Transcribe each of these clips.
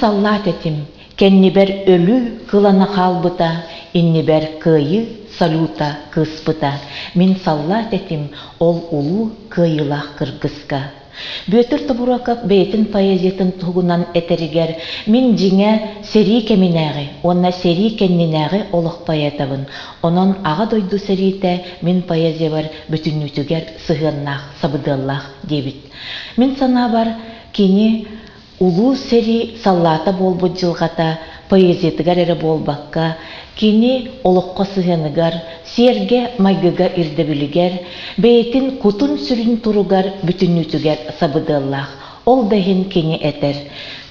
саллаат этим, кэннибэр өлүү кылана хаалбыта, иннибэр кыайыы салюта кыыспыта. Мин саллаат этим ол улуу кыайыылаах кыргыска. Бүөтүр Тобуруокап бэйэтин поэзиятын туһугунан этэригэр мин дьиҥэ сэрии кэминээҕи уонна сэрии кэннинээҕи олох поэтабын, онон Аҕа дойду сэриитэ мин поэзиябар бүтүннүүтүгэр сыһыаннаах, сабыдыаллаах диэбит. Мин санаабар, кини Улуу сэрии саллаата буолбут дьылҕата поэзиятыгар эрэ буолбакка, кини олоххо сыһыаныгар, сиэргэ-майгыга ирдэбилигэр, бэйэтин кутун-сүрүн туругар бүтүннүүтүгэр сабыдыаллаах. Ол да иһин кини этэр: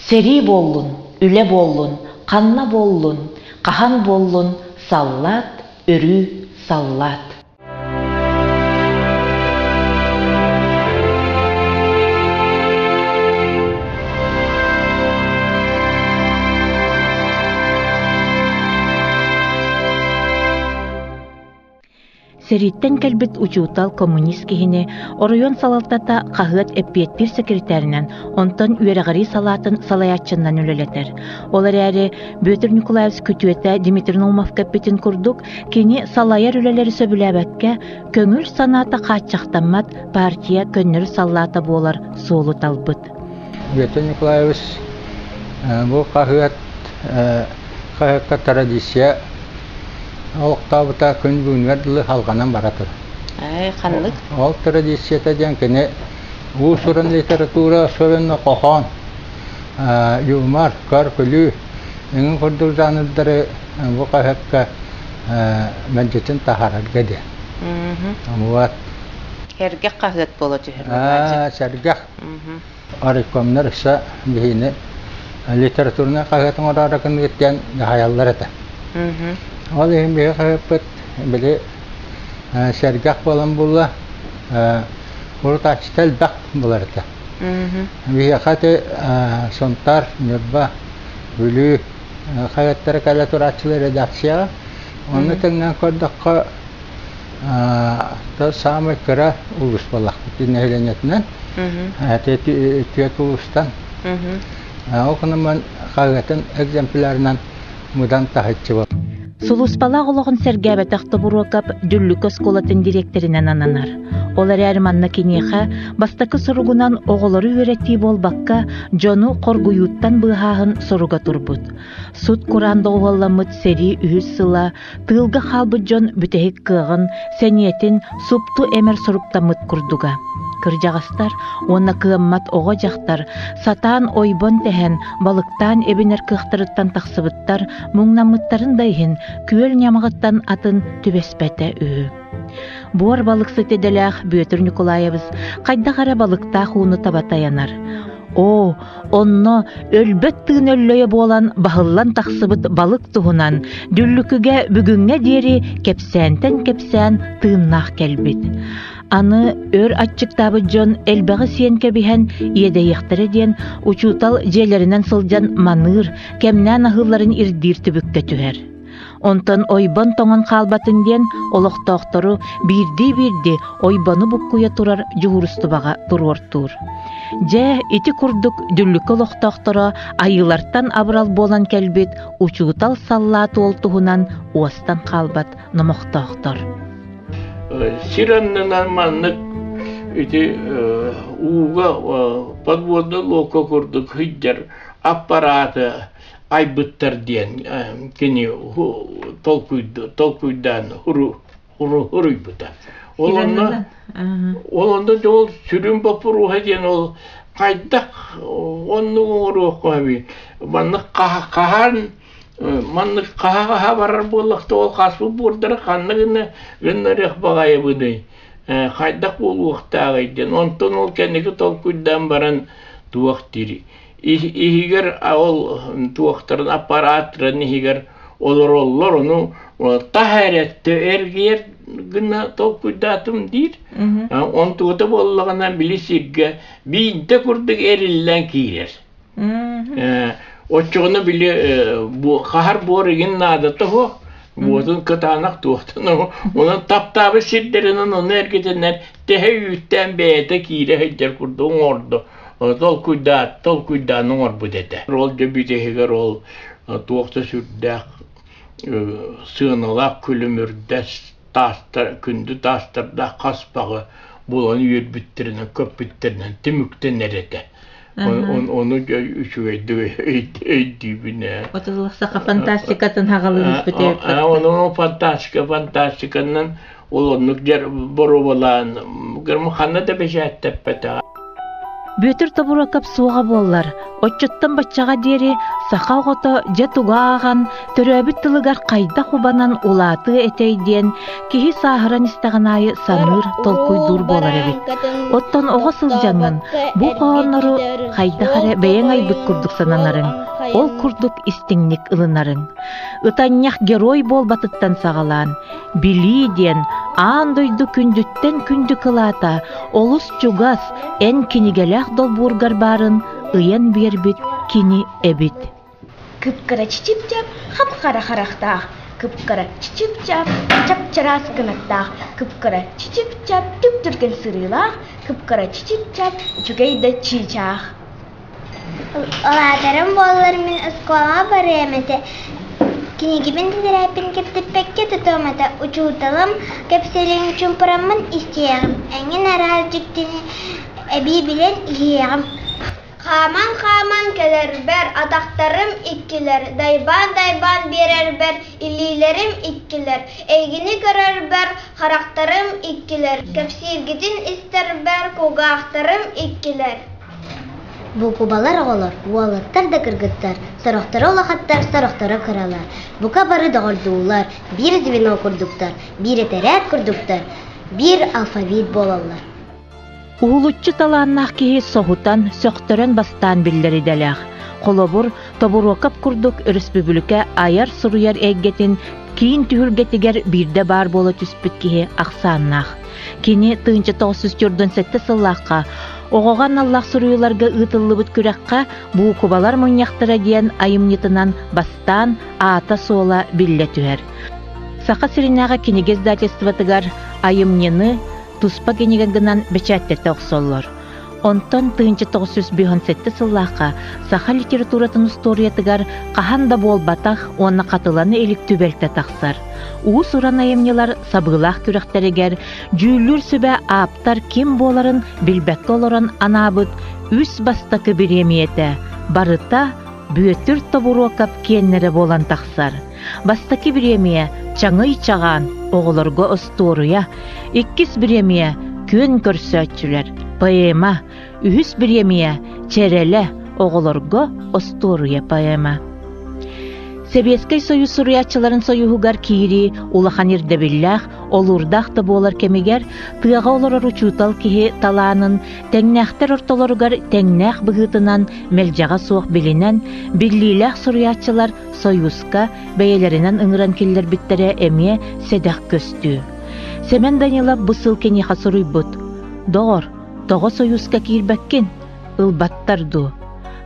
«Сэрии буоллун, үлэ буоллун, ханна буоллун, хаһан буоллун, саллаат өрүү саллаат». Сэрииттэн кэлбит учуутал коммунист киһини оройуон салалтата хаһыат эппиэттиир секретарынан, онтон үөрэҕирии салаатын салайааччынан үлэлэтэр. Ол эрээри Бүөтүр Николаевич күтүөтэ Дмитрий Наумовка эппитин курдук, Кини салайар үлэлэри сөбүлээбэккэ, көҥүл санаата хааччахтаммат партия көннөрү саллаата буолар суолу талбыт. Бүөтүр Николаевич бу хаһыат хаһыакка традиция олохтообута күн бүгүнүгэр дылы салҕанан бара турар. Ханнык? Ол традицията диэн кини уус-уран литература, особенно хоһоон, юмор, көр-күлүү эҥин курдук жанрдары бу хаһыакка мэлдьитин таһаарарга диэн. Вот. Сэргэх хаһыат буола түһэр. Сэргэх. Райкомнар өссө биһини литературнай хаһыат оҥороору гыныгыт диэн дьаһайаллар этэ. Ол иһин биһи хаһыаппыт били сэргэх буолан булла урутааччыта элбэх булар этэ. Биһиэхэ ити Сунтаар, Ньурба, Бүлүү хаһыаттара кэлэ турааччылар редакцияҕа. Онно тэҥнээн көрдөххө, саамай кыра улуус буоллахпыт нэһилиэнньэтинэн. Түөрт улуустан. Ол гынан хаһыатын экземплярынан мыдан таһыччы буолла. Сулууспалаах олоҕун сэргээбэтэх Тобуруокап Дүллүкү оскуолатын дириэктэринэн ананар. Ол эрээри манна киниэхэ бастакы соругунан оҕолору үөрэтии буолбакка, дьону хоргуйууттан быыһааһын соруга турбут. Сут-кураан доҕуһуолламмыт сэрии үһүс сыла тыылга хаалбыт дьон бүтэһик кыаҕын, сэниэтин супту эмэр соруктаммыт курдуга. Кырдьаҕастар уонна кыаммат оҕо-дьахтар сатаан ойбон тэһэн, балыктаан эбинэр кыахтарыттан тахсыбыттар, муҥнаммыттарын да иһин күөл ньамаҕыттан атын түбэспэтэ үһү. Буор балыксыт идэлээх Бүөтүр Ньукулаайабыс хайдах эрэ балыктаах ууну таба тайанар. Оо, онно өлбөт тыын өллөйө буолан баһыллан тахсыбыт балык туһунан Дүллүкүгэ бүгүҥҥэ диэри кэпсээнтэн кэпсээн тыыннаах кэлбит. Аны өр аччыктаабыт дьон элбэҕи сиэн кэбиһэн иэдэйиэхтэрэ диэн учуутал дьиэлэринэн сылдьан маныыр, кэмнээн аһыылларын ирдиир түбүккэ түһэр. Онтон ойбон тоҥон хаалбатын диэн олохтоохтору биирдии-биирдии ойбону буккуйа турар дьуһуурустубаҕа туруортуур. Дьэ, ити курдук Дүллүкү олохтоохторо айыылартан абырал буолан кэлбит учуутал саллаат уол туһунан уостан хаалбат номохтоохтор. Сир аннынан маннык ити ууга подводный лодка курдук сылдьар аппарааты айбыттар диэн кини толкуйдаан хуруйбута. Ол онно ол онно ол сүрүн боппуруоһа диэн ол хайдах оннук оҥоруохха эбит маннык хаһан маннык хаһа-хаһа барар буоллахта ол хаспыт буордара ханна гына гыннарыах баҕайыбыный хайдах буолуохтааҕый диэн онтон ол кэнники толкуйдаан баран туох диир иһигэр ол туохтарын аппарааттарын иһигэр олороллор ону тах эрэ эргийэр гына толкуйдаатым диир онтугута буоллаҕына били сиргэ биирдэ курдук эриллэн киирэр оччоҕуна били хаһар буор игин наадата суох буотун кытаанах туохтан онон таптаабыт сирдэринэн ону эргитиннэр тэһэ үүттээн бэйэтэ киирэ сылдьар курдук оҥордо. Толкуйдаат, толкуйдаан оҥорбут этэ. Ол дьэ бүтэһигэр ол туох да сүрдээх сыаналаах күлүмүрдэс таастар, күндү таастардаах хаспаҕы булан үөрбүттэринэн, көппүттэринэн түмүктэнэр этэ. Ону үчүгэйдик өйдүүбүн ээ. Отуллахсаха фантастикатын хаҕалыыбыт. Ону фантастика, фантастиканан ол оннук дьэр боруобалаан ханна да бэчээттэппэтэҕэ. Бүөтүр Тобуруокап суоҕа буоллар, оччоттон баччаҕа диэри саха оҕото дьэ тугу ааҕан, төрөөбүт тылыгар хайдах убанан улаатыа этэй диэн киһи сааһыран истэҕин аайы саныыр, толкуйдуур буолар эбит. Оттон оҕо сылдьаҥҥын бу хоһооннору хайдах эрэ бэйэҥ айбыт курдук сананарыҥ, ол курдук истиҥник ылынарыҥ. Ытанньах герой буолбатыттан саҕалаан, Билии диэн аан дойду күндүттэн күндү кылаата олус чугас, эн кинигэлээх долбуургар баарын ыйан биэрбит кини эбит. Кып-кыра чичип-чап, хап-хара харахтаах, кып-кыра чичип-чап, чап-чараас кынаттаах, кып-кыра чичип-чап, түп-түргэн сырыылаах, кып-кыра чичип-чап, үчүгэй да чыычаах. Улаатарым буоллар мин оскуолаҕа барыам этэ, кинигибин тэтэрээппин кэпсэппэккэ тутуом этэ, учууталым кэпсэлин чуумпураммын истиэҕим, эҥин араас дьиктини эбии билэн иһиэҕим. Хааман-хааман кэлэрбэр атахтарым иккилэр, дайбаан-дайбаан биэрэрбэр илиилэрим иккилэр, эйигини көрөрбөр харахтарым иккилэр, кэпсииргитин истэрбэр кулгаахтарым иккилэр. Буукубалар оҕолор, уолаттар да кыргыттар, сорохторо улахаттар, сорохторо кыралар, бука бары доҕордуулар, биир звено курдуктар, биир этэрээт курдуктар, биир алфавит буолаллар. Уһулуччу талааннаах киһи соһутан, сөхтөрөн бастаан биллэр идэлээх. Холобур, Тобуруокап курдук өрөспүүбүлүкэ айар-суруйар эйгэтин киин түһүлгэтигэр биирдэ баар буола түспүт киһи ахсааннаах. Кини 1947 сыллаахха оҕоҕо аналлаах суруйууларга ыытыллыбыт күрэххэ «Буукубалар мунньахтара» диэн айымньытынан бастаан аата-суола биллэ түһэр. Саха сиринээҕи кинигэ издательствотыгар айымньыны туспа кинигэ гынан бэчээттэтэ охсоллор. Онтон 1957 сыллаахха саха литературатын устуоруйатыгар хаһан да буолбатах уонна хатылана илик түбэлтэ тахсар. Уус-уран айымньылар сабыылаах күрэхтэригэр дьүүллүүр сүбэ ааптар ким буоларын билбэккэ олорон анаабыт үс бастакы бириэмийэтэ барыта Бүөтүр Тобуруокап киэннэрэ буолан тахсар. Бастакы бириэмийэ Чаҥый Чаҕаан оҕолорго остуоруйа, иккис бириэмийэ Күөн көрсөөччүлэр поэма, үһүс бириэмийэ Чэрэлэ оҕолорго остуоруйа поэма. Сэбиэскэй Союз суруйааччыларын союһугар киирии улахан ирдэбиллээх, олуурдаах да буолар кэмигэр тыаҕа олорор учуутал киһи талаанын тэҥнээхтэр ортолоругар тэҥнээх быһыытынан мэлдьэҕэ суох билинэн, биллиилээх суруйааччылар Союзка бэйэлэринэн ыҥыран киллэрбиттэрэ эмиэ сэдэх көстүү. Сэмэн Данилов бу сыл киниэхэ суруйбут: «Доҕор, тоҕо Союзка киирбэккин? Ылбаттар дуу?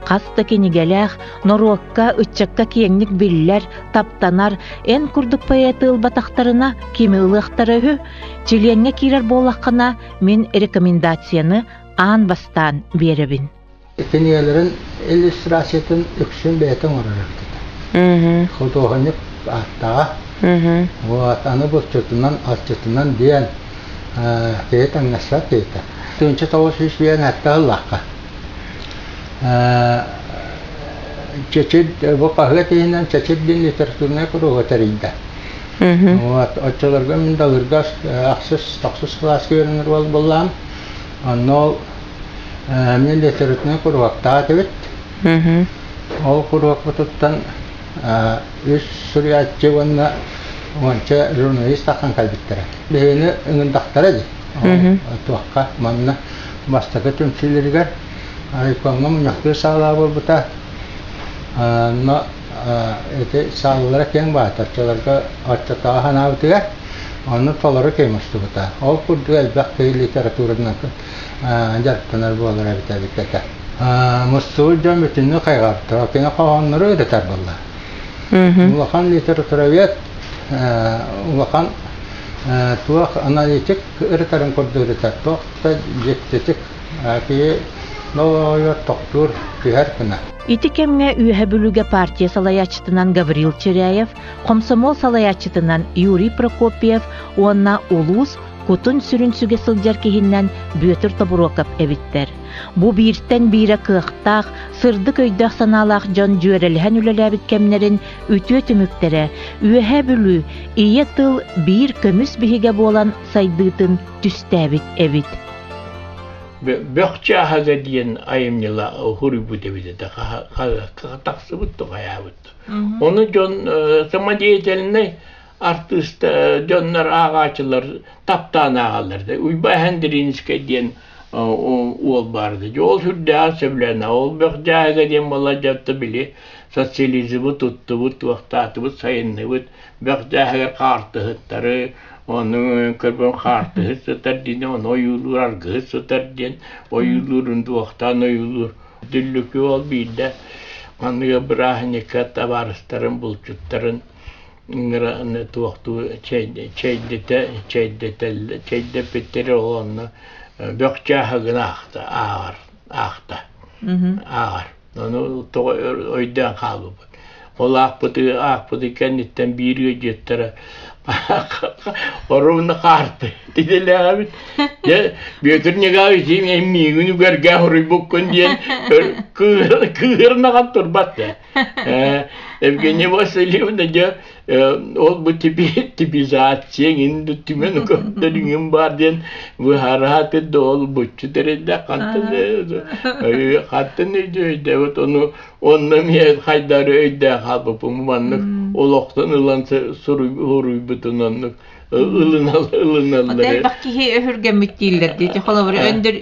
Хас да кинигэлээх, норуокка, ыччакка киэҥник биллэр, таптанар, эн курдук поэты ылбатахтарына, кими ылыахтара үһү? Чилиэҥҥэ киирэр буоллаххына, мин рекомендацияны аан бастаан биэрэбин». Кинигэлэрин иллюстрациятын үксүн бэйэтэ оҥорор эбит этэ. Худуоһунньук ааттааҕа. Вот, аны булчутунан, асчытынан диэн киһи таҥнасса киһитэ. 1901 сэттэ ыллахха. Чэчир бу хаһыат иһинэн Чэчир диэн литературнай куруһуок тэрийдэ. Вот, оччолорго мин Далырга ахсыс, тохсус кылааска үөрэнэр уол буоллаҕым. Онно ол Мин литературнай куруһуоктаах этибит. Ол куруһуокпутуттан үс суруйааччы уонна уонча журналист тахсан кэлбиттэрэ. Биһигини ыҥырдахтара дии. Туохха манна бастакы түмсүүлэригэр райкомҥа мунньахтыыр саалаа буолбута. Но ити саалалара киэҥ баата оччолорго оччотооҕу санаабытыгар онно толору киэҥ устубута. Ол курдук элбэх киһи литературанан дьарыктанар буолар эбит эбит этэ. Мустубут дьон бүтүннүү хайҕаабыттара. Кини хоһооннору ырытар буолла. Улахан литературовед, улахан туох аналитик ырытарын курдук ырытар. Туох да дьиктитик киһи Нолоойор тохтуур түһэр гына. Ити кэмҥэ Үөһэ Бүлүүгэ партия салайааччытынан Гаврил Чиряев, хомсомуол салайааччытынан Юрий Прокопьев уонна улуус кутун-сүрүн сүгэ сылдьар киһинэн Бүөтүр Тобуруокап эбиттэр. Бу бииртэн биирэ кыахтаах, сырдык өйдөөх-санаалаах дьон дьүөрэлэһэн үлэлээбит кэмнэрин үтүө түмүктэрэ Үөһээ Бүлүү ийэ тыл биир көмүс биһигэ буолан сайдыытын түстээбит эбит. Бөх чааһага диэн айымньыла хуруйбут эбит этэ тахсыбыт тухайаабыт. Ону дьон самодеятельнай артыыс дьоннор ааҕааччылар таптаан ааҕаллар да Уйбаа Хендринскэй диэн уол баарда. Ол сүрдээх сөбүлээн ол бөх дьааһыга диэн буолла дьэ били социализмы туттубут, туохтаатыбыт, сайынныбыт. Бөх дьааһыгар хаартыһыттары, ону көрбөн хаартыһыт сытар диэн, ону ойуулуур аргыһыт сытар диэн ойуулуурун туохтаан ойуулуур. Дүллүкү ол биирдэ манныга бырааһынньыкка табаарыстарын, булчуттарын ыҥыран туохтуу чэйдэтэ чэйдэтэллэ чэйдэппиттэрэ ол онно бөх чааһыгын аахта ааҕар аахта ааҕар ону тоҕо өйдөөн хаалбыппыт ол аахпыты аахпыты кэнниттэн биир ыалдьыттара оруобуна хаарты тидэлээбит дьэ Бүөтүр Николаевич миигин үгэргэ хоруйбуккун диэн кыыһырнаҕан турбат да Евгения Васильевна дьэ ол бу типизация иҥин түмэн көрдөрүҥүм баар диэн быһаарааты да ол буччу тэрийдэ хантан хантан өйдөөбүт ону онно эмиэ хайдары өйдөөх хаалбыппын маннык олохтон ылан суруйбутун оннук ылыналлар элбэх киһи өһүргэммит дииллэр дии холобур өндөр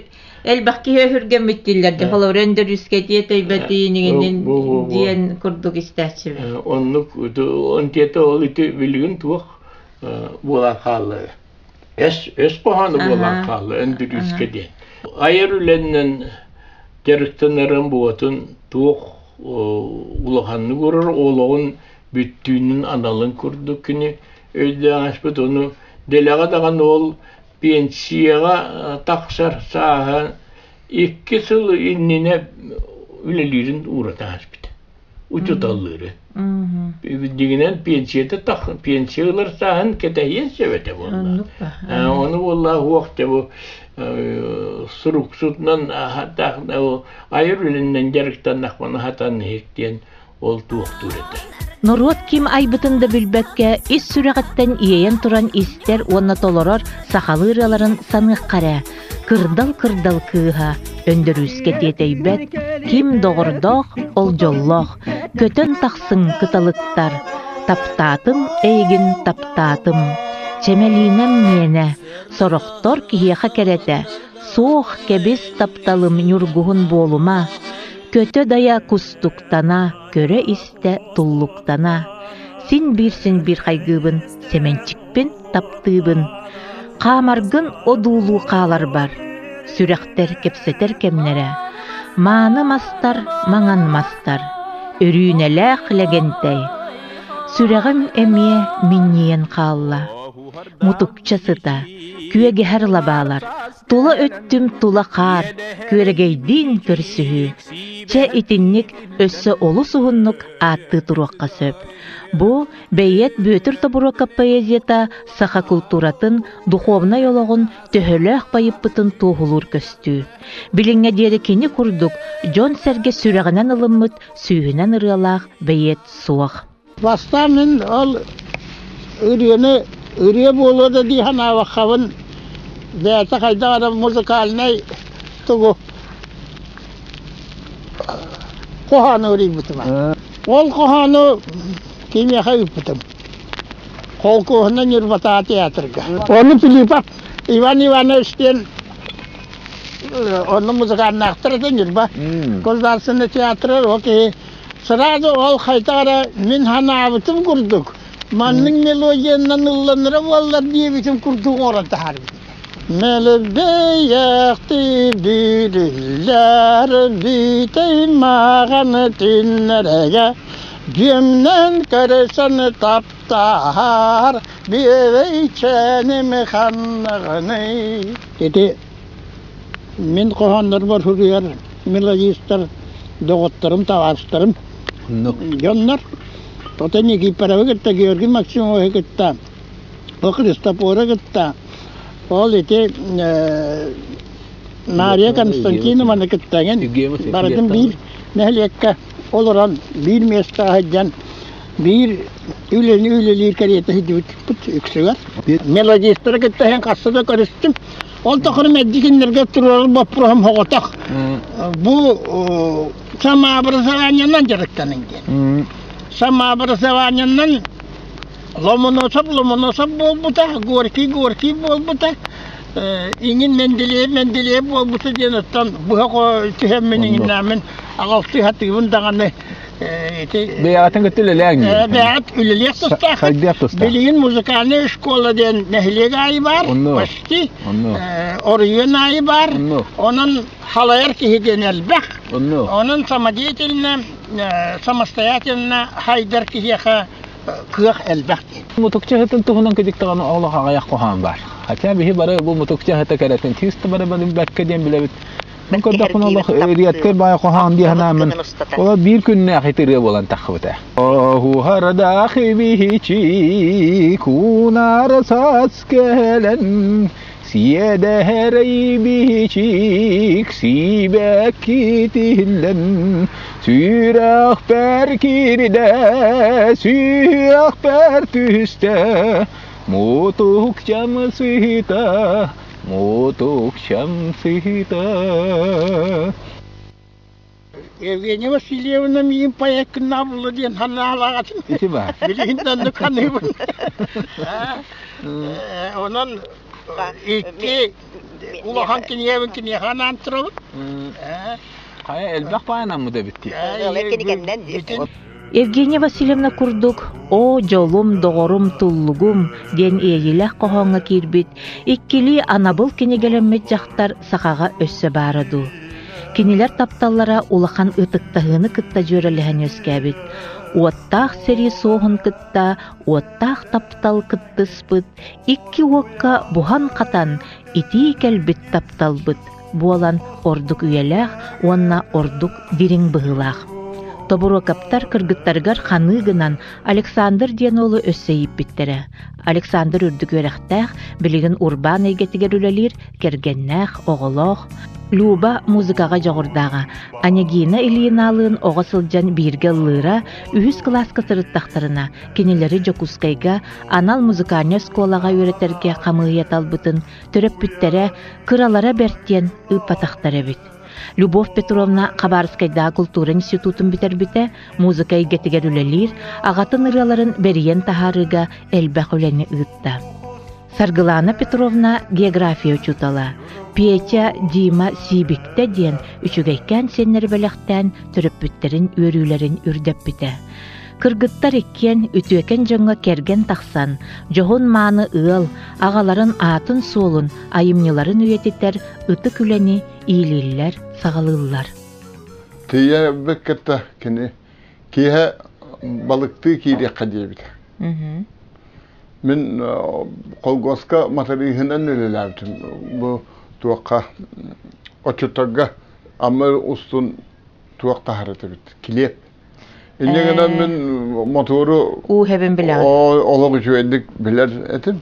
Элбэх киһи өһүргэммит дииллэр дии, холобур өндөрүүскэ тиэтэйбэтиинигинин диэн курдук истээччибин. Оннук онтиэтэ ол ити билигин туох буолан хаалла эс өс хоһооно буолан хаалла өндөрүүскэ диэн. Айар үлэннэн дьарыктанарын буотун туох улаханнык урар олоҕун бүттүүнүн аналын курдук кини өйдөөн ону дэлэҕэ даҕаны ол Пенсияҕа тахсар сааһа 2 сыл иннинэ үлэлиирин уурата ааспыта. Учууталлыыры. Дьиҥинэн пенсията пенсия ылар сааһын кэтэһиэн сөп этэ буолла. Ону буолла уох дьэ бу суруксутунан айар үлэннэн дьарыктаннахпына хатан иһик диэн ол туохтуур этэ. Норуот ким айбытын да билбэккэ, ис сүрэҕиттэн иэйэн туран истэр уонна толорор сахалыы ырыаларын саныахха эрэ. Кырдал-кырдал кыыһа, өндөрүүскэ тиэтэйбэт, ким доҕордоох, ол дьоллоох, көтөн тахсыҥ кыталыктар, таптаатым эйигин таптаатым, чэмэлиинэм миэнэ, сорохтор киһиэхэ кэрэтэ, суох кэбис тапталым ньургуһун буолума, Көтө-дайа кустуктана, көрө-истэ туллуктана, син биир-син биир хайгыыбын, Сэмэнчикпин таптыыбын. Хаамаргын одуулуу хааларбар, сүрэхтэр кэпсэтэр кэмнэрэ, мааны мастар, маҥан мастар, өрүүнэлээх Лэгэнтэй. Сүрэҕим эмиэ минньийэн хаалла, мутукча сыта, күөгэһэр лабаалар, Тула өттүм тула хаар, күөрэгэйдиин көрсүһүү. Чэ итинник өссө олус уһуннук ааттыы туруохха сөп. Бу бэйиэт Бүөтүр Тобуруокап поэзията саха култууратын, духовнай олоҕун төһөлөөх байыппытын туоһулуур көстүү. Билиҥҥэ диэри кини курдук дьон-сэргэ сүрэҕинэн ылыммыт сүүһүнэн ырыалаах бэйиэт суох. Бастаан мин ол ырыаны ырыа буолуо да дии санаабаккабын бэйэтэ хайдах эрэ музыкальнай тугу хоһоону ырыйбытым. Ол хоһоону кимиэхэ ыыппытым? Холкуоһунан Ньурбатаа театрга. Ону Филиппов Иван Иванович диэн онно музыканнаахтар этэ Ньурба государственный театр ол киһи Сразу ол хайдах эрэ мин санаабытым курдук, маннык мелодиянан ылланара буоллар диэбитим курдук оҥорон таһаарбыт. Мэлбэйэхти бүрүллэр бүтэй мааҕан түннэрэгэ бүөмнэн көрсөн таптаһар бүөбэйчэним ханнаҕыный. Ити мин хоһооннорбор суруйар. мелодистар доҕотторум, табаарыстарым дьоннор. Оттон Никифоровы кытта, Георгий Максимовы кытта, ол Христофоры кытта, ол ити Нария Константинованы кытта эҥин барытын биир нэһилиэккэ олорон биир миэстэҕэ сылдьан биир үлэни үлэлиир кэриэтэ сылдьыбыппыт үксүгэр. Мелодистары кытта иһэн хаста да көрүстүм. Ол тухары мэлдьи кинилэргэ туруорар боппуруоһум соҕотох. Бу самообразованиенан дьарыктаныҥ диэн. Самообразованиенан Ломоносов Ломоносов буолбута, Горький Горький буолбута, иҥин Менделеев Менделеев буолбута диэн оттон быһа түһэммин иҥиннээммин аҕалтыы сатыыбын даҕаны ити Бэйэҕитин кытта үлэлээҥ бэйэҕит үлэлиэх тустааххыт. Хайдыах тустаах. Билигин музыкальная школа диэн нэһилиэк аайы баар, почти оройуон аайы баар. Онон халайар киһи диэн элбэх. Онон самодеятельно, самостоятельно хайдар киһиэхэ кыах элбэх диэн. Мутукчаһытын туһунан кыдьыктаҕына олох аҕыйах хоһоон баар. Хотя биһи бары бу мутукчаһыта кэрэтин чисто бары бэккэ диэн билэбит. Мин көрдөхпүнэ олох редкэй баай хоһоон дии санааммын ола биир күннээх итырыа буолан таххыбыта. Оһуһардаах ибиһичи куунар саас кэлэн Сиэдэрэй бичик сибэккитиллэн, сүрэхпэр киирдэ, сүһүөхпэр түстэ, мутукчам сыта, мутукчам сыта. Евгения Васильевна миин поэккыннаа булла диэн санаалаах Ити баар. Билигин да оннук саныыбын. Онон икки улахан кинигэбин киниэхэ анаан турабын. Хайа элбэх баайанаммыт эбит дии. Евгения Васильевна курдук «О, дьолум, доҕорум, туллугум» диэн иэйиилээх хоһооҥҥо киирбит иккилии анабыл кинигэлэммит дьахтар сахаҕа өссө баара дуу? Кинилэр тапталлара улахан ытыктаһыыны кытта дьүөрэлэһэн үөскээбит. Уоттаах сэрии суоһун кытта уоттаах таптал кыттыспыт, икки уокка буһан-хатан итии кэлбит тапталбыт буолан ордук үйэлээх уонна ордук дириҥ быһыылаах. Тобуруокаптар кыргыттарыгар ханыы гынан Александр диэн уолу өссө ииппиттэрэ. Александр үрдүк үөрэхтээх, билигин урбаан эйгэтигэр үлэлиир, кэргэннээх, оҕолоох. Люба музыкаҕа дьоҕурдааҕа. Анегина Ильиналыын оҕо сылдьан бииргэ ыллыыра, үһүс кылааска сырыттахтарына, кинилэри Дьокуускайга анал музыкальнай оскуолаҕа үөрэтэргэ хамыыһыйа талбытын төрөппүттэрэ кыралара бэрт диэн ыыппатахтар эбит. Любовь Петровна Хабаровскайдааҕы култуура институтун бүтэрбитэ, музыка эйгэтигэр үлэлиир, аҕатын ырыаларын бэрийэн таһаарыыга элбэх үлэни ыытта. Саргылана Петровна география учуутала, Петя, Дима Сиибиктэ диэн үчүгэйкээн сиэннэри бэлэхтээн төрөппүттэрин үөрүүлэрин үрдэппитэ. Кыргыттар иккиэн үтүөкэн дьоҥҥо кэргэн тахсан, дьоһун-мааны ыал, аҕаларын аатын-суолун, айымньыларын үйэтитэр ытык үлэни иилииллэр, саҕалыыллар. Тиийэ кытта кини киэһэ балыктыы киириэххэ диэбитэ. Мин колгуоска матырыыһынан үлэлээбитим. Бу туохха отчуттарга Амма устун туох таһар этибит, килиэп. Инньэ гынан мин мотуору Уу хэбин билэҕин. Олох үчүгэйдик билэр этим.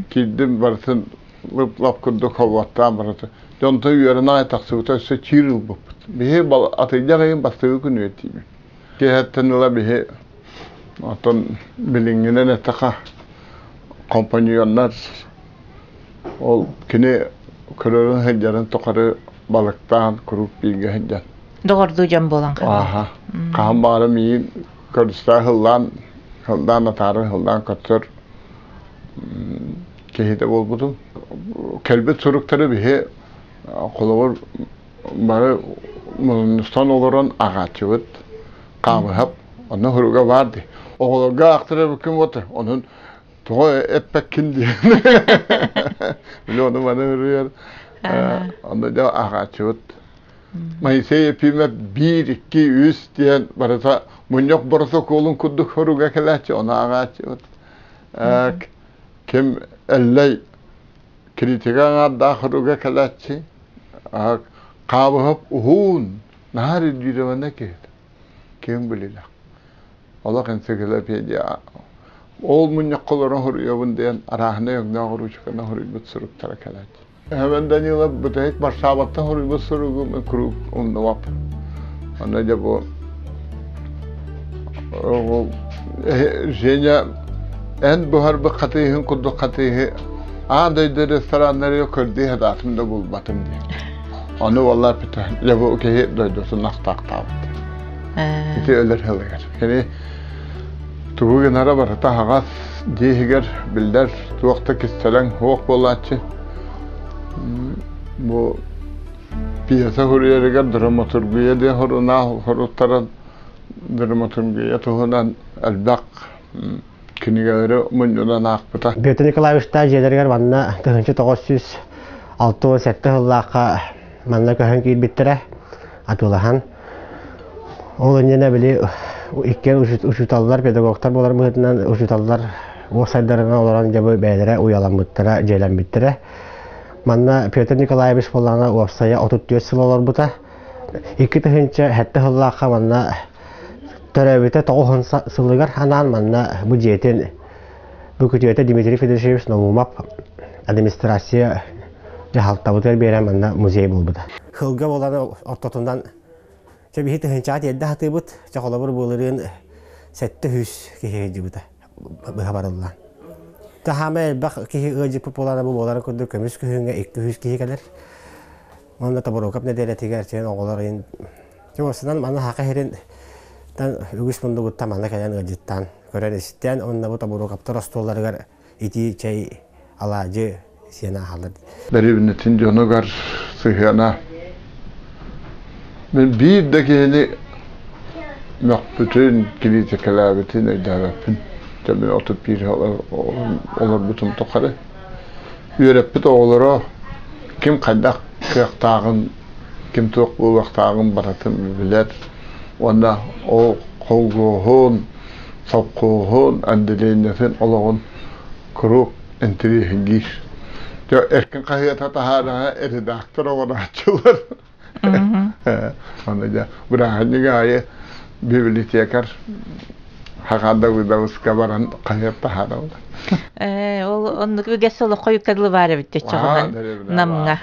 Киирдим барытын лып-лап курдук холуоттаан барыты. Дьонтон үөрэн аҕай тахсыбыта өссө чиир ылбыппыт. Биһи атыйдах ыйын бастакы күнүгэр тиийбит. Киэһэттэн ыла биһи оттон билиҥҥинэн эттэххэ компаньоннар ол кини көрөрүн сылдьарын тухары балыктаан куруук бииргэ сылдьан. Доҕордуу дьон буолан хаалла. Ааха. Хаһан баҕара миигин көрүстэ һыллаан, һыллаан атаарын һыллаан көттөр киһитэ буолбутум. Кэлбит суруктары биһи холобур бары мунньустан олорон аҕааччыбыт хаамыһап онно суруга баар дии. Оҕолорго аахтарар эбиккин буолта онон тоҕо эппэккин диэн. Били ону маны ыруйар. Онно дьэ аҕааччыбыт. Моисей Ефимов биир, икки, үс диэн барыта мунньах боротокуолун курдук хоруга кэлээччи, ону ааҕааччыбыт. Ким Эллэй критика аҥаардаах хоруга кэлээччи. Хаабыһап уһуун, наһаар ирдиирэмэнэ киһит. Киэҥ билилэх. Олох энциклопедия. Ол мунньахха олорон суруйабын диэн арааһынай өҥнөөх уруучуканан суруйбут суруктара кэлээччи. Эһэбэн Данилов бүтэһик Варшаваттан суруйбут суругум куруук умнубаппын. Онно дьэ бу Женя эн буһарбыт хатыыһын курдук хатыыһы аан дойду рестораннарыгар көрдүү сатаатым да булбатым диэн. Ону буоллар дьэ бу киһи дойдутун ахтаахтаабыт. Ити өлөр сылыгар. Кини тугу гынара барыта аһаҕас дьиэ иһигэр биллэр туох да кистэлэҥ суох буолааччы. Бу пьеса суруйарыгар драматургия диэн сурунаал суруттаран драматургия туһунан элбэх кинигэлэри мунньунан аахпыта. Петр Николаевичтаах дьиэлэригэр манна 1967 сыллаахха манна көһөн киирбиттэрэ атыылаһан. Ол иннинэ били иккиэн учууталлар, педагогтар буолар быһыытынан учууталлар уопсайдарынан олорон дьэ бу бэйэлэрэ уйаламмыттара, дьиэлэммиттэрэ. Манна Петр Николаевич буоллаҕына уопсайа 34 сыл олорбута. 2007 сыллаахха манна төрөөбүтэ 90 сылыгар анаан манна бу дьиэтин бу күтүөтэ Дмитрий Федорович Наумов администрация дьаһалтабытыгар биэрэн манна музей буолбута. Хылга буолан ортотунан чэ биһи тыһыынчаҕа тиэрдэ сатыыбыт, чэ холобур былырыын 700 киһи ыалдьыбыта быһа барыллаан. Таһаама элбэх киһи ыалдьыппыт буолан бу буоларын курдук көмүс күһүҥҥэ 200 киһи кэлэр. Уонна Тобуруокап нэдиэлэтигэр син оҕолор ыйын Чугасынан манна Саха сирин үгүс муннугуттан манна кэлэн ыалдьыттаан көрөн-истэн уонна бу Тобуруокаптар остуолларыгар итии чэй, алаадьы сиэн ааһаллар. Дэриэбинэтин дьонугар сыһыана мин биир да киһини мөхпүтүн, кириитикэлээбитин өйдөөбөппүн. Дьэ мин 31 олорбутум тухары үөрэппит оҕолоро ким хайдах кыахтааҕын, ким туох буолуохтааҕын барытын билэр уонна ол холгуоһун, сопхуоһун, отделениетын олоҕун куруук интэриэһиргиир. Дьэ, эркин хаһыата таһаараҕа редактор оҥорооччулар. Аны дьэ, бырааһынньык аайы библиотекарь Хахан Давыдовска баран хаһыат таһаараллар. Э, ол оннук үгэс олоххо юккадлы баар эбит чоҕунан намҥа.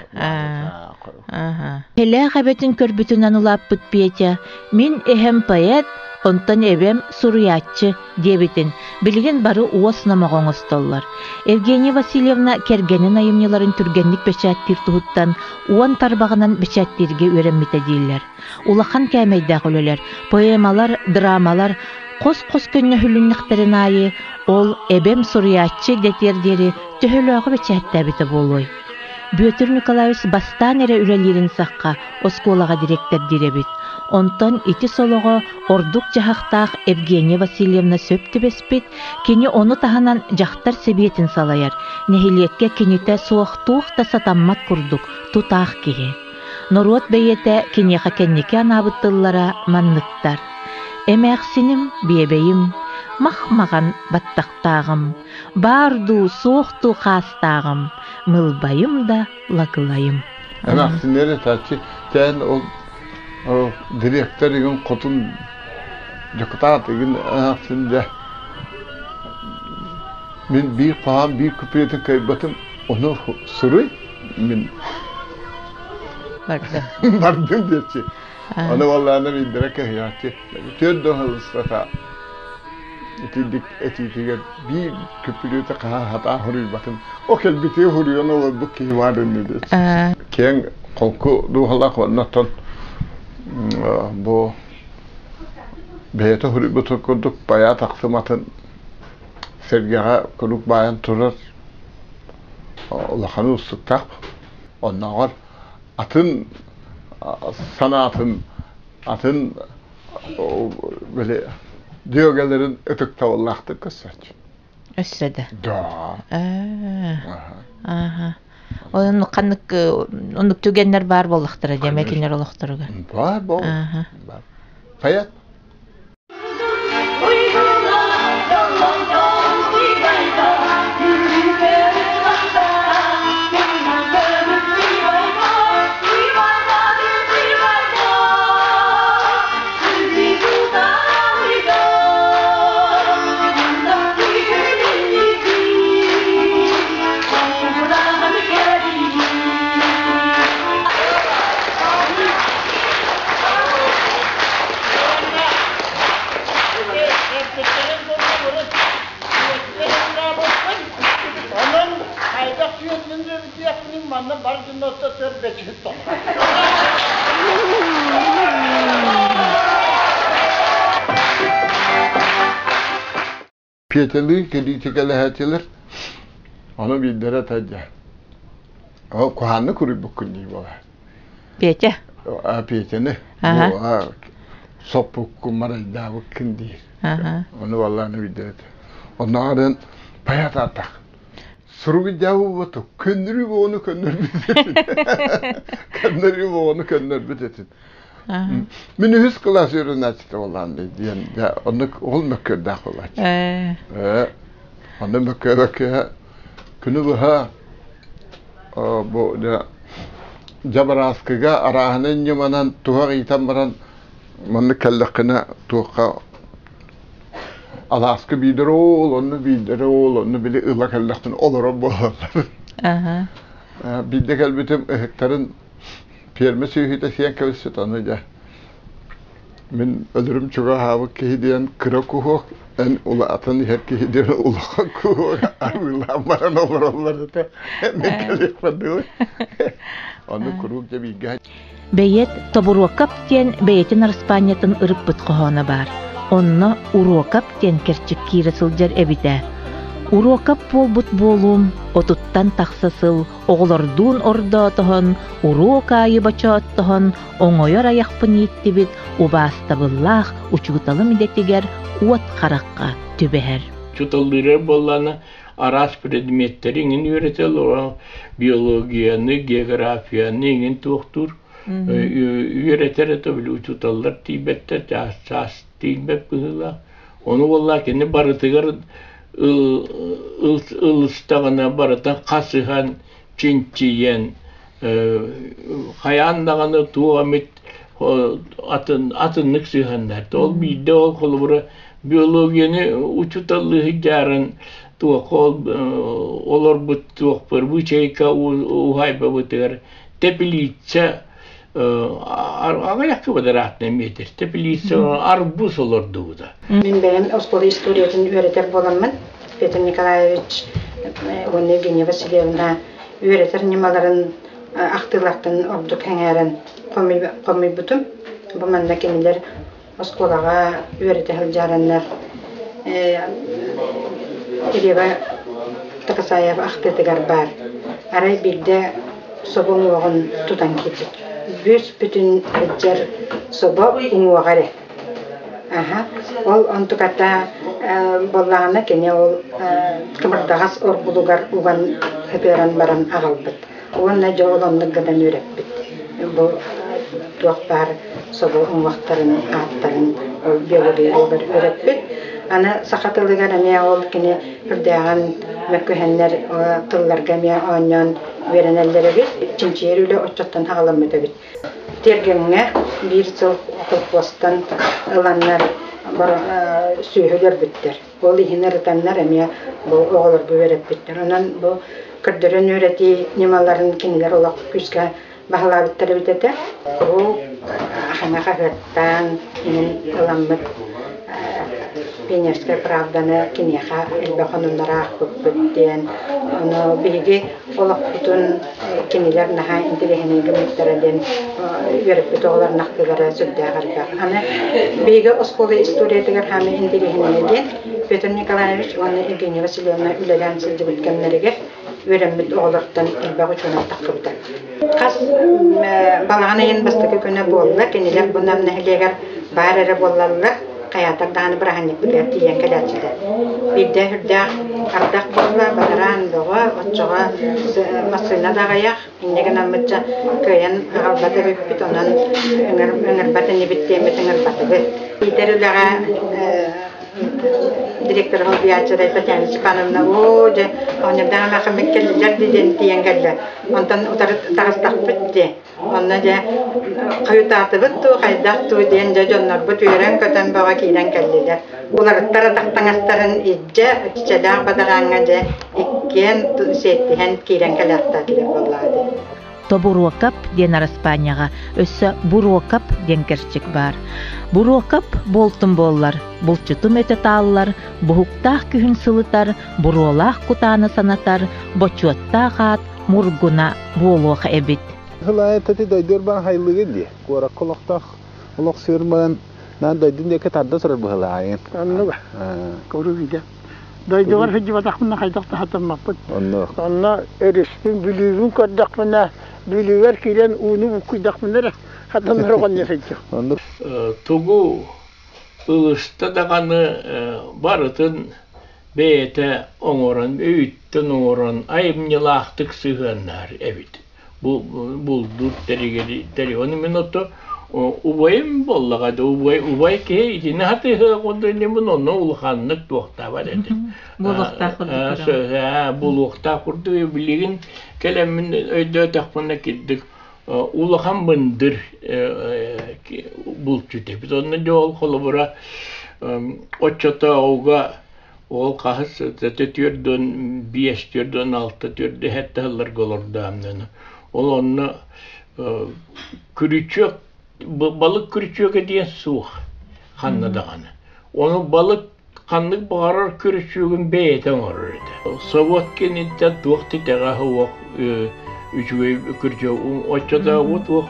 Элээх эбэтин көрбүтүнэн улааппыт Петя, мин эһэм поэт, онтон эбэм суруйааччы диэбитин билигин бары уос номоҕо оҥостоллор. Евгения Васильевна кэргэнин айымньыларын түргэнник бэчээттиир туһуттан уон тарбаҕынан бэчээттииргэ үөрэммитэ дииллэр. Улахан кээмэйдээх үлэлэр, поэмалар, драмалар хос-хос көнньөһүлүннэхтэрин аайы ол эбэм суруйааччы дэтиэр диэри төһөлөөҕү бэчээттээбитэ буолуой? Бүөтүр Николаевич бастаан эрэ үлэлиирин сахха оскуолаҕа дириэктэрдиир эбит. Онтон ити солоҕо ордук дьаһахтаах Евгения Васильевна сөп түбэспит, кини ону таһынан дьахтар сэбиэтин салайар, нэһилиэккэ кинитэ суох туох да сатаммат курдук тутаах киһи. Норуот бэйиэтэ киниэхэ кэнники анаабыт тыллара манныктар: «Эмээхсиним, биэбэйим, мах-маҕан баттахтааҕым, баар дуу, суох дуу хаастааҕым, мылбайым да лакылайым». Эмээхсиннэр этээччи тээн ол дириэктэр игин хотун дьокутаат игин эмээхсин дьэ мин биир хоһоон биир куплетын кыайбатым ону суруй мин Бардым. Бардым диэччи. Аны валлаана биирдэрэ кыһыйааччы. Түөрт да ылыстата итинник этиитигэр биир күпүлүөтэ хаһа хатаан хуруйбатым. О кэлбити хуруйан олорбут киһи баар инни диэччи. Киэҥ холку дууһалаах уонна оттон бу бэйэтэ хуруйбут курдук байаа тахсыматын сэргэҕэ куруук баайан турар улахан уустуктаах. Оннооҕор атын санаатын, атын били дьүөгэлэрин ытыктабыллаахтык көрсөөччү. Өссө да. Да. Ааха. Оннук ханнык оннук түгэннэр баар буоллахтара диэмэ кинилэр олохторугар. Баар буол. Бар. Хайа? Мин диэбитиэхпинин манна бар дьон ортотугар бэчиһит тоҕо. Петялыын кэлиитикэлэһээччилэр ону биирдэрэ этэ дьэ. Ол куһааннык уруйбуккун дии буолар. Петя? А Петяны. Соппуккун марайдаабыккын диир. Ону валлааны биирдэрэ этэ. Оннооҕор паятаатах. Суругу дьаабы көннөрүү буону көннөрбүт этин. Көннөрүү буону көннөрбүт этин. Мин үһүс кылаас үөрэнээччитэ буоллаан диэн оннук ол мөккүөрдээх буолааччы. Э онно мөккүөрөккө күнү быһа бу дьабарааскыга арааһынай ньыманан туһах иитэн баран маннык кэллэххинэ туохха алааска биирдэр оол онно биирдэр оол онно били ыла кэллэхпинэ олорор буолаллар. Биирдэ кэлбитим ыһыктарын Пиэрмэ сүөһүтэ сиэн кэбиспит аны дьэ мин өлөрүм чугаһаабыт киһи диэн кыра куһуок эн улаатан иһэр киһи диэн улахан куһуок арыылаан баран олороллор этэ мин кэлиэхпэр дылы ону куруук дьэ бииргэ Бэйиэт Тобуруокап диэн бэйэтин араспаанньатын ырыппыт хоһооно баар. Онно Уруокап диэн кэрчик киирэ сылдьар эбитэ. Уруокап буолбут буолуум отуттан тахса сыл оҕолордуун ордоотоһон, уруок аайы бочооттоһон, оҥойор айахпын ииттибит убаастабыллаах учууталым идэтигэр уот харахха түбэһэр. Учууталлыырар буоллаҕына араас предметтэри иҥин үөрэтэллэр, биологияны, географияны иҥин туохтуур үөрэтэр этэ били учууталлар тиийбэттэр, чаас чаас тиийбэт быһыылаах. Ону буоллаҕа кини барытыгар ылыстаҕына барыта хасыһан, чинчийэн, хайаан даҕаны туох эмит атын атыннык сыһыаннаһар. Ол биирдэ ол холобура биологияны учууталлыы сылдьарын туохха ол олорбут туохпар быычайка уһаайбабытыгар теплица аҕыйах квадратный метр теплица арбуз олордубута. Мин бэйэм оскуола историятын үөрэтэр буоламмын Петр Николаевич уонна Евгения Васильевна үөрэтэр ньымаларын ахтыылартан ордук сэҥээрэн хомуйбутум. Бу манна кинилэр оскуолаҕа үөрэтэ сылдьараннар Рева Такасаева ахтыытыгар баар. Арай биирдэ собо уҥуоҕун тутан киирбит. Бүс бүтүн сылдьар собо уҥуоҕа эрэ. Аха. Ол онтуката буоллаҕына кини ол кымырдаҕас оргулугар уган ытыаран баран аҕалбыт. Уонна дьэ ол оннук гынан үөрэппит. Бу туох баар собо уҥуохтарын ааттарын ол биологиялыгар үөрэппит. Аны саха тылыгар эмиэ ол кини үрдээҕин мөккүһэннэр тылларга эмиэ оонньоон үөрэнэллэр эбит. Чинчийэр үлэ оччоттон аҕаламмыт эбит. Тиэргэҥҥэ биир сыл колхуостан ыланнар сүөһү өлөрбүттэр. Ол иһин ырытаннар эмиэ бу оҕолорго үөрэппиттэр. Онон бу көрдөрөн үөрэтии ньымаларын кинилэр олох күүскэ баһылаабыттар эбит этэ. Бу ахана хаһыаттаан иһин ыламмыт Пионерская правданы киниэхэ элбэх онуннара аахпыппыт диэн. Ону биһиги олохпутун кинилэр наһаа интэриэһинэй гыммыттара диэн үөрэппит оҕолор нахтыылара сүрдээх элбэх. Аны биһиги оскуола историятыгар хаамыы интэриэһинэйэ диэн Петр Николаевич уонна Евгения Васильевна үлэлээн сылдьыбыт кэмнэригэр үөрэммит оҕолортон элбэх учуонай тахсыбыта. Хас балаҕан ыйын бастакы күнэ буолла, кинилэр бу Нам нэһилиэгэр баар эрэ буоллаллар, хайаатар даҕаны бырааһынньыкпытыгар тиийэн кэлээччилэр. Биирдэ үрдээх ардах буолла, бадараан бөҕө, оччоҕо массыына да аҕыйах, инньэ гынаммычча кыайан аҕалбат эбиппит, онон ыҥырбат инибит диэммит ыҥырбатыбыт. Иитэр үлэҕэ директор солбуйааччыта Татьяна Степановна оо дьэ оҕонньордоох эмээхсиммит кэллилэр диэн тиийэн кэллэ. Онтон утары таҕыстахпыт дии. Онно дьэ хойутаатыбыт дуу, хайдах дуу диэн дьэ дьоннорбут үөрэн-көтөн бөҕө киирэн кэллилэр. Уларыттар атах таҥастарын илдьэ, чичэлээх бадарааҥҥа дьэ иккиэн сиэттиһэн киирэн кэлээхтээтилэр буоллаҕа дии. Тобуруокап диэн араспаанньаҕа өссө Буруокап диэн кэрчик баар. Буруокап буолтум буоллар, булчутум өтө тааллар, буһуктаах күһүн сылытар, буруолаах кутааны санатар, бочуоттаах аат мургуна буолуох эбит. Хылаайы тати дойдур бан хайлыгын дии. Куоракка олохтоох олох сыырман наан дойдун диэки тарда турар быһылаайын. Оннуга. Көрүү Дойдубар сылдьыбатахпына хайдах да сатаммаппын. Онно. Онно өрүспүн, Бүлүүбүн көрдөхпүнэ, Бүлүүбэр киирэн ууну буккуйдахпына эрэ хатаннар оҕонньо сылдьар. Оннук. Тугу ылыста даҕаны барытын бэйэтэ оҥорон, өйүттэн оҥорон айымньылаахтык сыһыаннаһар эбит. Бу булдуур тэригэр Ону мин ото убайым буоллаҕа да убай убай киһи итини хатыһыах онно онно улаханнык туохтаабат этэ. Буолуохтаах курдук. Буолуохтаах курдук билигин кэлэммин өйдөөтөхпүнэ кирдик улахан мындыр булчут эбит. Онно дьэ ол холобура оччотооҕуга ол хаһыс 45, 46, 47 сылларга олордоомнуну. Ол онно күрүчүөк балык күрүчүөгэ диэн суох ханна даҕаны. Ону балык ханнык баҕарар күрүчүөгүн бэйэтэ оҥорор этэ. Собуот кэнниттэн туох титэҕэ суох үчүгэй күрдьүөк оччотооҕу туох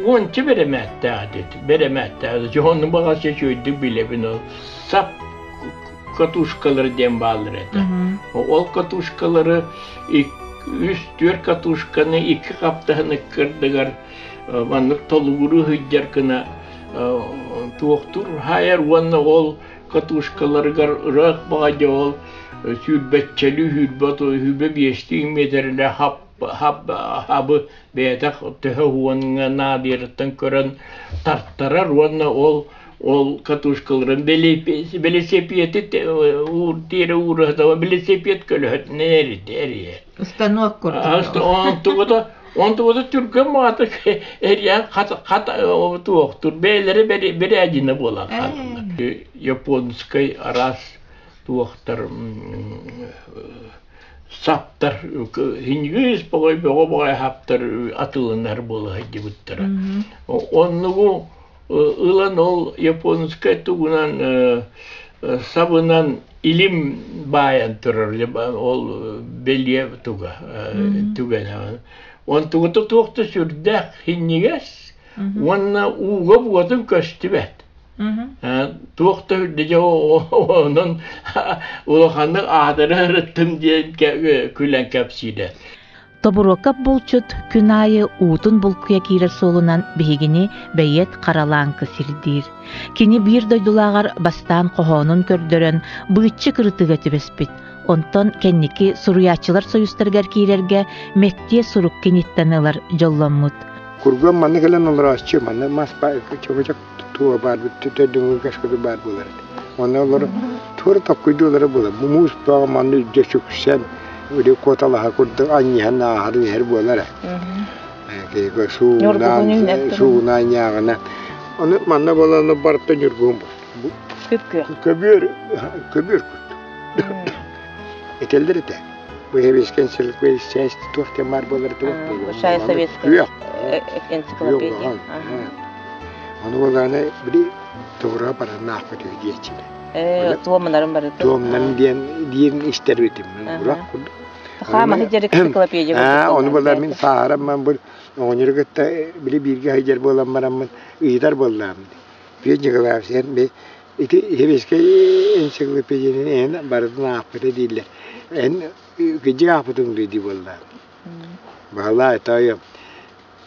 уонча бэрэмээттээх этэ бэрэмээттээх дьону баҕас үчүгэйдик билэбин ол сап катушкалары диэн бааллар этэ. Ол катушкалары үс түөрт катушканы икки хаптаһын ыккардыгар маннык толугуру сылдьар гына туохтуур хаайар уонна ол катушкаларыгар ыраах баҕайы ол сүүрбэччэлүү сүүрбэ сүүрбэ биэстии миэтэрэлэ хап хап хабы бэйэтэ төһө уоҥҥа наадыйарыттан көрөн тартарар уонна ол ол катушкаларын бэлисипиэти тиэрэ уураһытaba бэлисипиэт көлөһөтүнэн эрийэ Станок курдук. Онтугута онтугута түргэн маатык эрийэн хат хат туохтур бэйэлэрэ бэрээдинэ буолан хаалаллар. Японскай араас туохтар саптар хиньгиис боҕой бөҕө боҕой хаптар атылынар буола сылдьыбыттара. Оннугу ылан ол японскай тугунан сабынан илим баайан турар ол бэлиэ туга түгэнэ. Онтугута туох да сүрдээх хинньигэс уонна ууга буотун көстүбэт. Туох да үрдэ дьэ онон улаханнык аатыры ырыттым диэн күлэн кэпсиирэ. Тобуруокап булчут күн аайы уутун булкуйа киирэр суолунан биһигини бэйиэт Харалааҥкы сирдиир. Кини биир дойдулааҕар бастаан хоһоонун көрдөрөн, быыччы кырытыыга түбэспит. Онтон кэнники суруйааччылар союзтарыгар киирэргэ мэктиэ сурук киниттэн ылар дьолломмут. Курган манна кэлэн олорооччу, манна мас чөкөчөк туо баар төрдүҥҥү кэскилэ баар буолар этэ. Онно олор туора токкуйдуулара буолар. Муус бөҕө манна үрдэ сүксэн, или куоталаһа курдук анньыһан ааһар иһэр буолар. Киһигэ суунаан суунаан ньааҕына. Ону манна буолан барыта ньургуһун бу. Көбүөр көбүөр курдук. Этэллэр этэ. Бу Советская энциклопедия туох диэн баар буолар туох Большая советская энциклопедия. Ону буолааны били тугура бараннаахпыт үһү диэччилэр. Э, туомнарын барыта. Туомнарын диэн диэн истэр этим. Урак курдук. Хаамаһы дьарык энциклопедия. Аа, ону буолар мин сааһырам ман бу оҕонньору кытта били бииргэ сылдьар буолан бараммын ыйытар буоллаам. Петр Николаевич эн би ити Советскай энциклопедияны эн барытын аахпыта дииллэр. Эн кыдьык аахпытыҥ дии буоллаам. Баһылай тоойом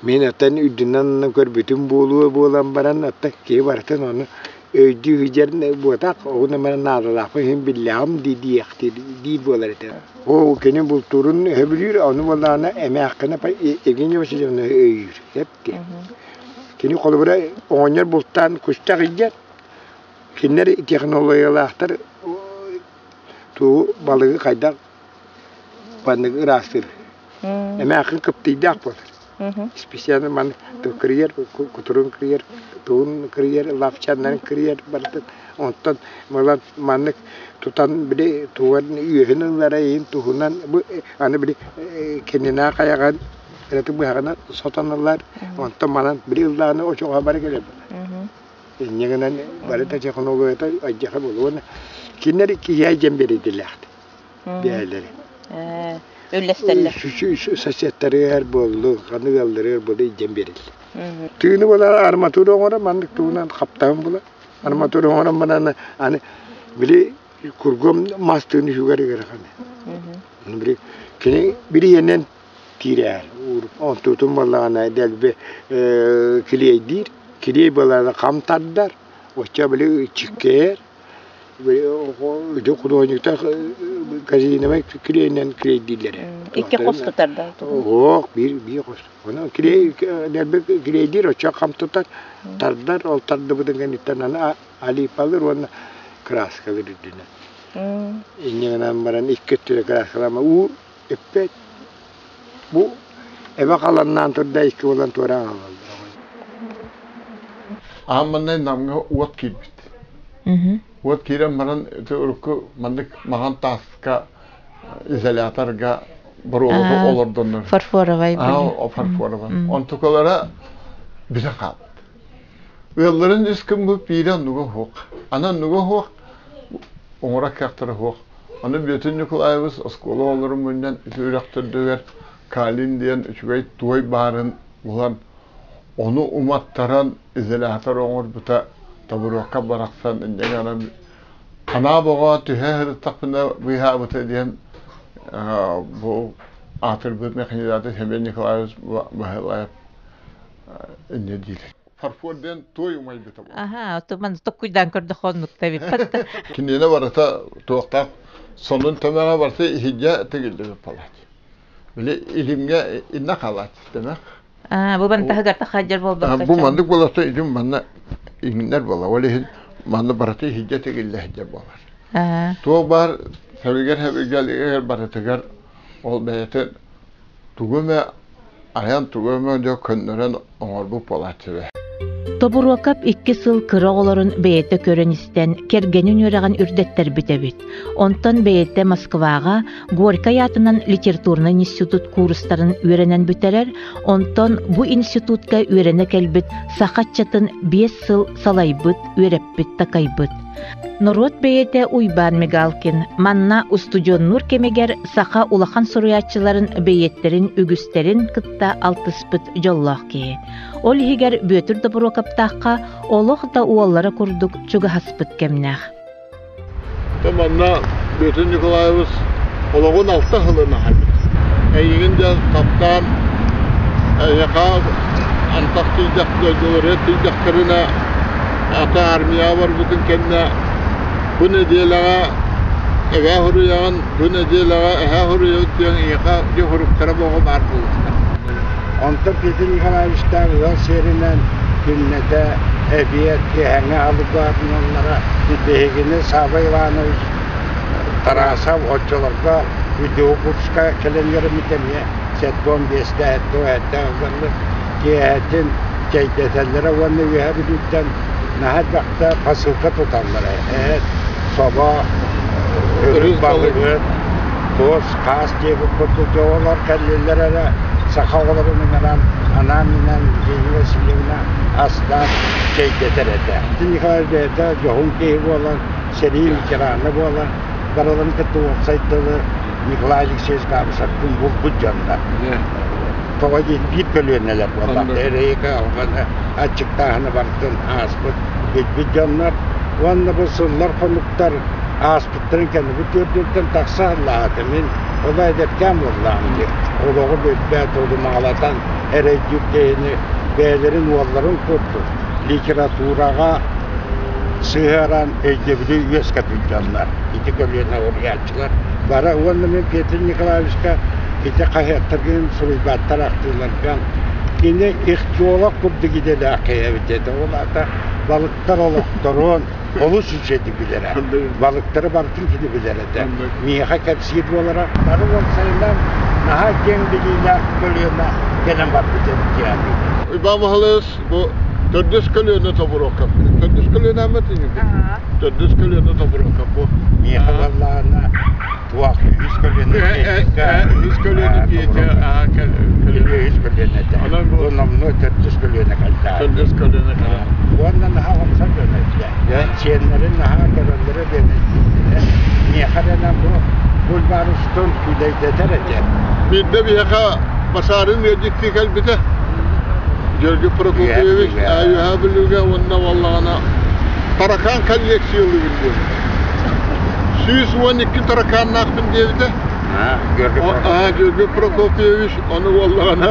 Мин оттон үрдүнэн көрбүтүм буолуо буолан баран, оттон киһи барытын ону өйдүү сылдьар буотах, ону маны наадалаахпын иһин биллэҕим дии диэхтиир диир буолар этэ. Оо, кини бултуурун сөбүлүүр, ону буоллаҕына эмээххинэ Евгения Васильевна өйүүр, сөп дии. Кини холобура оҕонньор бултаан кустах илдьэр, кинилэр технологиялаахтар туу балыгы хайдах маннык ыраастыыр. Эмээххин кыптыйдаах буолар. Специально маны кырыйар, кутурун кырыйар, тугун кырыйар, лапчаннарын кырыйар барытын. Онтон мылан маннык тутан били туган үөһүн ыллара иһин туһунан бу аны били кэннинээх айаҕын эрэтик быһаҕынан сотон ылар. Онтон манан били ыллааны очоҕо бары кэлэр. Инньэ гынан барыта технологията айдьаха буолуо. Кинилэр киһи айдьан биэрдилээхт. Бээлэри. Үллэстэллэр. Соседтарыгар буоллун, ханнык ыалларыгар буоллун илдьэн биэрэллэр. Тыыны буолар арматура оҥорон маннык тугунан хаптаһын була. Арматура оҥорон баран аны били кургум мас тыын үһүгэр ыарахан. Били кини бириэнэн киирээр. Онтутун буоллаҕына дэлби килиэйдиир. Килиэй буоллаҕына хам тардар. Оччо били чиккээр. Ити художниктар казиновай килиэйинэн килиэйдииллэрэ. Икки хос тутар да? Ох, биир биир хос. Онон килиэй дэлби килиэйдиир оччо хам тутар, тардар, ол тардыбытын кэнниттэн аны алипалыыр уонна краскалыыр үрдүнэн. Инньэ гынан баран икки өттүнэн краскалаама уу эппэт. Бу эбэ халаннаан турда икки буолан туораан хаалаллар. Аан маннай Намҥа уот киирбит. Уот киирэн баран ити урукку маннык маҕан тааска изоляторга боруолугу олордоннор. Фарфоровай. Аа, фарфоровай. Онтукалара бүтэн хаалбыт. Ыалларын үс күн биирэ оннуга суох. Аны оннуга суох, оҥоро кыахтара суох. Аны Бүөтүр Ньукулаайабыс оскуола оҕолорун мунньан ити үрэх төрдүгэр Калин диэн үчүгэй туой баарын булан, ону уматтаран изолятор оҥорбута Тобуруокка барахсан инньэ гынан анаа боҕо түһэ сырыттахпына быыһаабыта диэн бу аатырбыт механизатор Семен Николаевич Баһылаев инньэ диир. Фарфор диэн туой умайбыта буолар. Аха, отуман токкуйдаан көрдөххө оннукта эбит. Киниэнэ барыта туохтаах сонун төмөҕө барыта иһирдьэ тигиллибит палат. Били илимҥэ инна халаат тэмэх. Аа, бу бантаһыгар тахаджар буолбакка. Бу маннык буолата илим манна иҥнэр буола. Ол иһин манна барыта иһирдьэ тигиллэ сылдьар буолар. Туох баар сэбигэр-сэбигэлигэр барытыгар ол бэйэтин тугу эмэ айан тугу эмэ дьэ көннөрөн оҥорбут буолааччы. Тобуруокап икки сыл кыра оҕолорун бэйэтэ көрөн-истэн, кэргэнин үөрэҕин үрдэттэрбит эбит. Онтон бэйэтэ Москваҕа Горькай аатынан литературнай институт куурустарын үөрэнэн бүтэрэр, онтон бу институтка үөрэнэ кэлбит саха ыччатын 5 сыл салайбыт, үөрэппит, такайбыт. Норуот бэйэтэ Уйбаан Мигалкин манна устудьуоннуур кэмигэр саха улахан суруйааччыларын бэйиэттэрин үгүстэрин кытта алтыспыт дьоллоох киһи. Ол иһигэр Бүөтүр Добуруокаптаахха олох да уоллара курдук чугаһаспыт кэмнээх. Манна Бүөтүр Николаевич олоҕун алта сылын аһарбыт. Эйигин дьэ таптаан эйиэхэ антах тиийдэх дойдуларыгар тиийдэхтэринэ ата армияҕа барбытын кэннэ бу нэдиэлэҕэ эбээ суруйаҕын, бу нэдиэлэҕэ эһээ суруйабыт диэн эйиэхэ дьэ суруктара бөҕө баар буолуохтаах. Онтон Петр Николаевичтаах ыал сиэринэн күннэтэ эбиэт, киэһэҥҥи аһылык биһигини Савва Иванович Тарасов оччолорго видеокурска кэлэн үөрэммит эмиэ 75-тэ 77 ылларлык киэһэтин чэйдэтэллэрэ уонна Үөһээ Бүлүүттэн наһаа элбэхтэ посылка туталлара эт, собо, өрүс балыгын, туос, хаас диэбит курдук дьоҕолор кэллилэр эрэ саха оҕолорун ыҥыран анаан-минээн Евгения Васильевна астаан чэйдэтэр этэ. Николай бэйэтэ дьоһун киһи буолан, сэрии ветерана буолан, барыларын кытта уопсай тылы Николай Алексеевич Габышевтыын булбут дьоннор. Тоҕо диэн биир көлүөнэлэр буоллахтар. Эрэйи кыһалҕаны, аччыктааһыны барытын ааспыт, билбит дьоннор. Уонна бу сыллар-хонуктар ааспыттарын кэннэ бу түөрдүттэн тахса аллаата мин ола эдэркээн буоллаҕым дии. Олоҕу билбэт, удумаҕалатан эрэйдиир киһини бэйэлэрин уолларын курдук литератураҕа сыһыаран өйдөбүлү үөскэппит дьоннор. Ити көлүөнэ уруйааччылар бары уонна мин Петр Николаевичка ити хаһыаттаргын суруйбаттар ахтыыларган кини ихтиолог курдук идэлээх киһи эбит этэ. Ол аата балыктар олохторун олус үчүгэйдик билэрэ. Балыктары барытын кини билэр этэ. Миэхэ кэпсиир буолара. Бары уопсайынан наһаа киэҥ билиилээх көлүөнэ кэлэн барбыт эбит диэн. Иван Михайлович бу төрдүс көлүөнэ тобуруокап. Төрдүс көлүөнэ ама тиҥирдик. Төрдүс көлүөнэ тобуруокап бу. Миэхэ буоллаҕына туох үһүс көлүөнэ үһүс көлүөнэ Петя үһүс көлүөнэ этэ. Бу номнуо төрдүс көлүөнэ кэллэ. Төрдүс көлүөнэ кэлэ. Уонна наһаа омсор дьон этэ. Сиэннэрин наһаа көрөллөрө диэн эттилэр. Миэхэ эрэнэн бу бульвар устун күүлэйдэтэр этэ. Биирдэ биһиэхэ Башарын ыалдьыттыы кэлбитэ. Георгий Прокопьевич Үөһээ Бүлүүгэ уонна буоллаҕына таракаан коллекциялыыбын диэбитэ. 112 таракааннаахпын диэбитэ. Георгий Прокопьевич ону буоллаҕына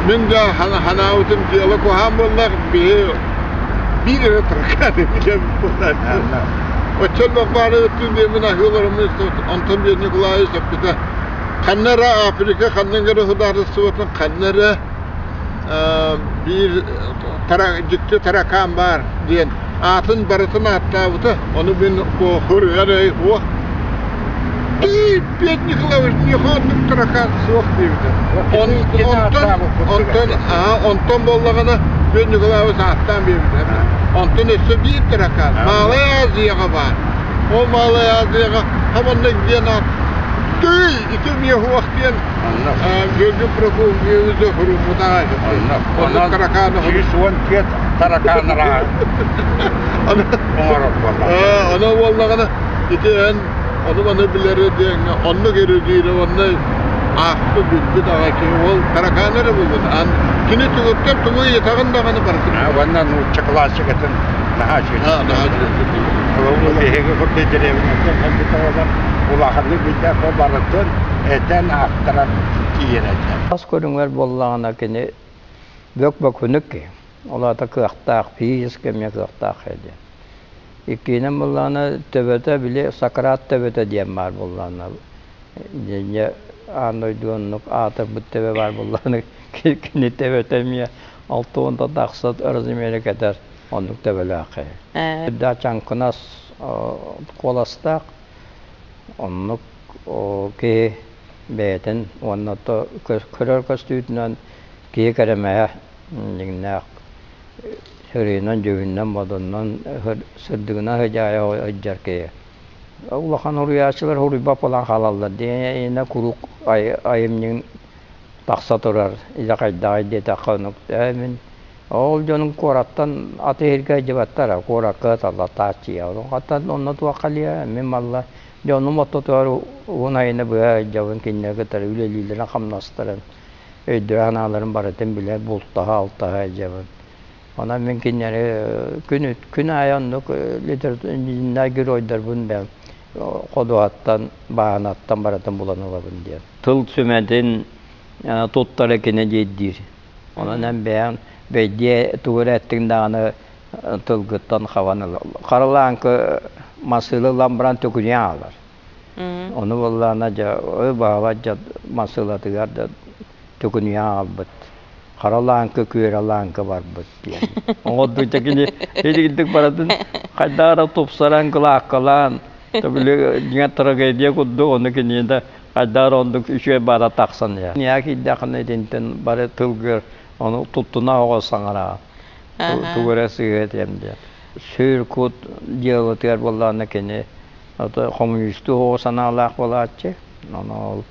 мин да ханаабытым дьыала куһаан буоллах биһи биир эрэ таракаан билэбит буоллар. Оччоллох баары өттүн диэмин аһыыларымын Антон Николаевич эппитэ ханна эрэ Африка ханна эрэ судаарыстыбатын ханна эрэ биир дьикти таракаан баар диэн аатын барытын ааттаабыта. Ону мин хоруйар суох. Петр Николаевич миэхэ оннук таракаан суох диэбитэ. Онтон онтон буоллаҕына Петр Николаевич ааттаан биэрбитэ. Онтон өссө биир таракаан Малая Азияҕа баар. Ол Малая Азияҕа хаманнык диэн аат Тый, ити миэхуох диэн Георгий Прокопьевич хуруммутаҕа. Онно таракааны 114 таракаанара оҥорор буолла. Ону буоллаҕына ити эн ону маны билэри диэҥҥэ оннук эрудиирэ онно аахпыт билбит аҕа киһи ол таракаан эрэ булбут. Ан кини тугуттан тугу ыйытаҕын даҕаны барытын. Уонна нуучча классикатын наһаа үчүгэй. Наһаа үчүгэй. Биһиги курдук дэриэбинэттэн кэлбит оҕолор улаханнык билбэт барытын этэн аахтаран тиийэр этэ. Тас көрүҥэр буоллаҕына кини бөк бөкүнүк киһи. Ол аата кыахтаах, физически эмиэ кыахтаах диэн. Иккиһинэн буоллаҕына төбөтө били Сократ төбөтө диэн баар буоллаҕына дьэ аан дойду оннук аатырбыт төбө баар буоллаҕына кини төбөтө эмиэ 60 тахса размеры кэтэр оннук төбөлөөх киһи. Да чаҥкынас куоластаах оннук киһи бэйэтин уонна көрөр көстүүтүнэн киһи кэрэмэһэ дьиҥнээх сырыынан, дьүһүнүнэн, модуннан, сырдыгынан сыдьаайа сылдьар киһи. Улахан уруйааччылар уруйбат буолан хаалаллар диэн куруук айымньыҥ тахса турар илэ хайдаҕый диэтэххэ оннук ээ мин ол дьонум куораттан аты иһиргэ сылдьыбаттар куоракка ыталлар тааччыйа хаттан онно туохха илиэ мин малла дьонум ортотугар уһун айаны быһа сылдьабын кинилэри кытары үлэлииллэрин хамнастарын өйдөрө-санааларын барытын билэ бултаһа-алтаһа сылдьабын. Онон мин кинилэри күн күн аайы оннук литературнай геройдарбын бэл ходуһаттан, бааһынаттан барытын булан ылабын диэн. Тыл сүмэтин туттара кини диир. Онон эн бэйэҥ бэйдиэ тугу эрэ эттиҥ даҕаны тылгыттан хабан ылар. Харалааҥкы массыына ылан баран төкүнүйэн хаалар. Ону буоллаҕына дьэ ой баҕабат дьэ массыылатыгар да төкүнүйэн хаалбыт. Хара лааҥкы, күөрэ лааҥкы барбыт диэн. Оҥордучча кини итинник барытын хайдах эрэ тупсаран, кылааккалаан, били дьиҥэ трагедия курдук ону кинини да хайдах эрэ оннук үчүгэй баара тахсан иһэр. Ньаа киирдэххинэ итинтэн бары тылгыр ону туттуна оҕо саҥараҕын. Тугу эрэ сыыһа этиэм диэн. Сүр кут дьыалатыгар буоллаҕына кини ото хомуньуустуу оҕо санаалаах буолааччы. Ону ол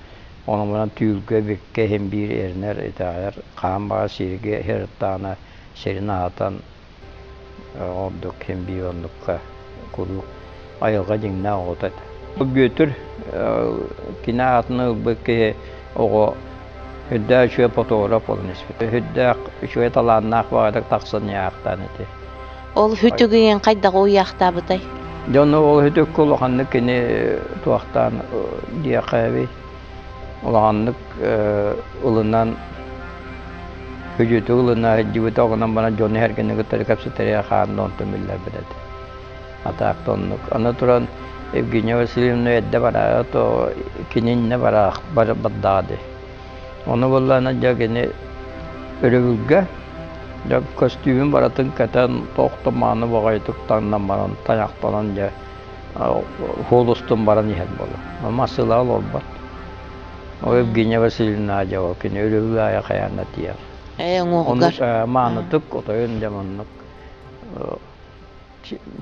ону баран түүлгэ биккэ иһин биир эринэр итэҕэйэр хаан баҕа сииргэ иһэртаана сирин аһатан ордук ким биир оннукка куруук айылҕа дьиҥнээх оҕото этэ. Бүөтүр кини аатын ылбыт киһи оҕо үрдээх үчүгэй фотограф буолан испит. Үрдээх үчүгэй талааннаах баҕайытык тахсан иһаахтаан ити. Ол хүтүгүйэн хайдах уйаахтаабытай? Дьону ол хүтүккэ улаханнык кини туохтаан диэхэ улаханнык ылынан хүдьүтү ылына сылдьыбыта онон баран дьону эргини кытары кэпсэтэригэр хаанна онтон биллэрбит этэ. Атаакта оннук. Аны туран Евгения Васильевна эрдэ бараара то кини иннэ бараах бардаҕа дии. Ону буоллаҕына дьэ кини өрөбүлгэ дьэ көстүүмүн барытын кэтэн туох да мааны баҕайытык таҥнан баран тайахтанан дьэ суол устун баран иһэр буолар. Массыылаҕа олорбот. Ол Евгения Васильевна дьэ ол кини өрөбүл аайы хайаан да тиийэр. Ээ уҥуоҕугар. Оннук маанытык отойун дьэ маннык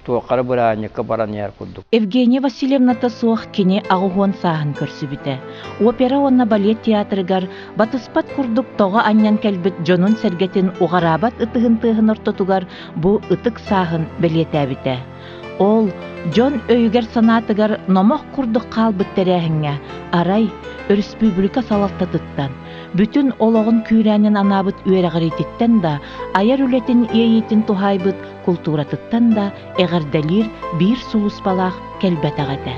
туохха эрэ бырааһынньыкка баран иһэр курдук. Евгения Васильевната суох кини аҕыс сааһын көрсүбүтэ. Опера уонна балет театрыгар батыспат курдук тоҕо анньан кэлбит дьонун-сэргэтин уҕараабат ытыһын тыаһын ортотугар бу ытык сааһын бэлиэтээбитэ. Ол дьон өйүгэр-санаатыгар номох курдук хаалбыт тэрээһиҥҥэ арай өрөспүүбүлүкэ салалтатыттан, бүтүн олоҕун күүрээнин анаабыт үөрэҕириититтэн да, айар үлэтин иэйиитин туһаайбыт култууратыттан да эҕэрдэлиир биир сулууспалаах кэлбэтэх этэ.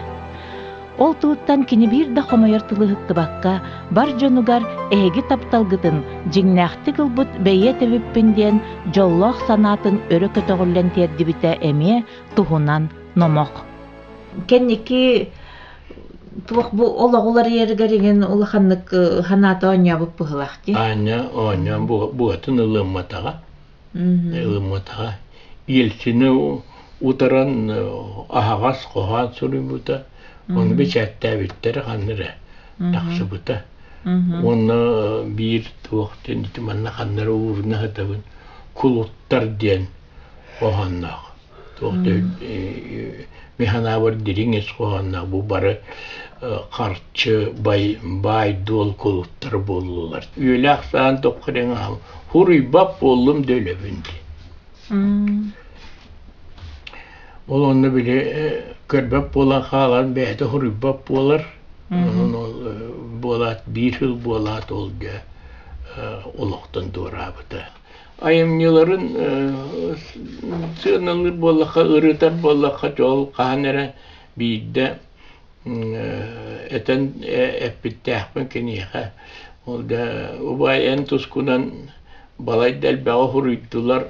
Ол туһуттан кини биир да хомойор тылы ыһыктыбакка, бар дьонугар эһиги тапталгытын дьиҥнээхтик ылбыт бэйиэт эбиппин диэн дьоллоох санаатын өрө көтөҕүллэн тиэрдибитэ эмиэ туһунан номох. Кэнники туох бу олоҕу уларыйарыгар игин улаханнык санаата оонньообут быһылаах дии. Аанньа оонньоон буһатын ылымматаҕа. Ылымматаҕа. Ельцини утаран аһаҕас хоһоон суруйбута. Ону бэчээттээбиттэрэ ханна эрэ тахсыбыта. Уонна биир туох диэн ити манна ханна эрэ ууруна сытабын кулуттар диэн хоһоонноох. Туох да мин санаабар дириҥ ис хоһоонноох бу бары харчы бай баай-дуол кулуттар буоллулар. Үөлээх саан тоххириҥ хуруйбат буоллум да өлөбүн дии. Ол онно били көрбөт буолан хаалан бэйэтэ хуруйбат буолар. Онон ол буолаат биир сыл буолаат ол дьэ олохтон туораабыта. Айымньыларын сыаналыыр буоллахха, ырытар буоллахха, ол хаһан эрэ биирдэ этэн эппиттээхпин киниэхэ. Ол да убай эн тускунан балайда элбэҕи суруйдулар,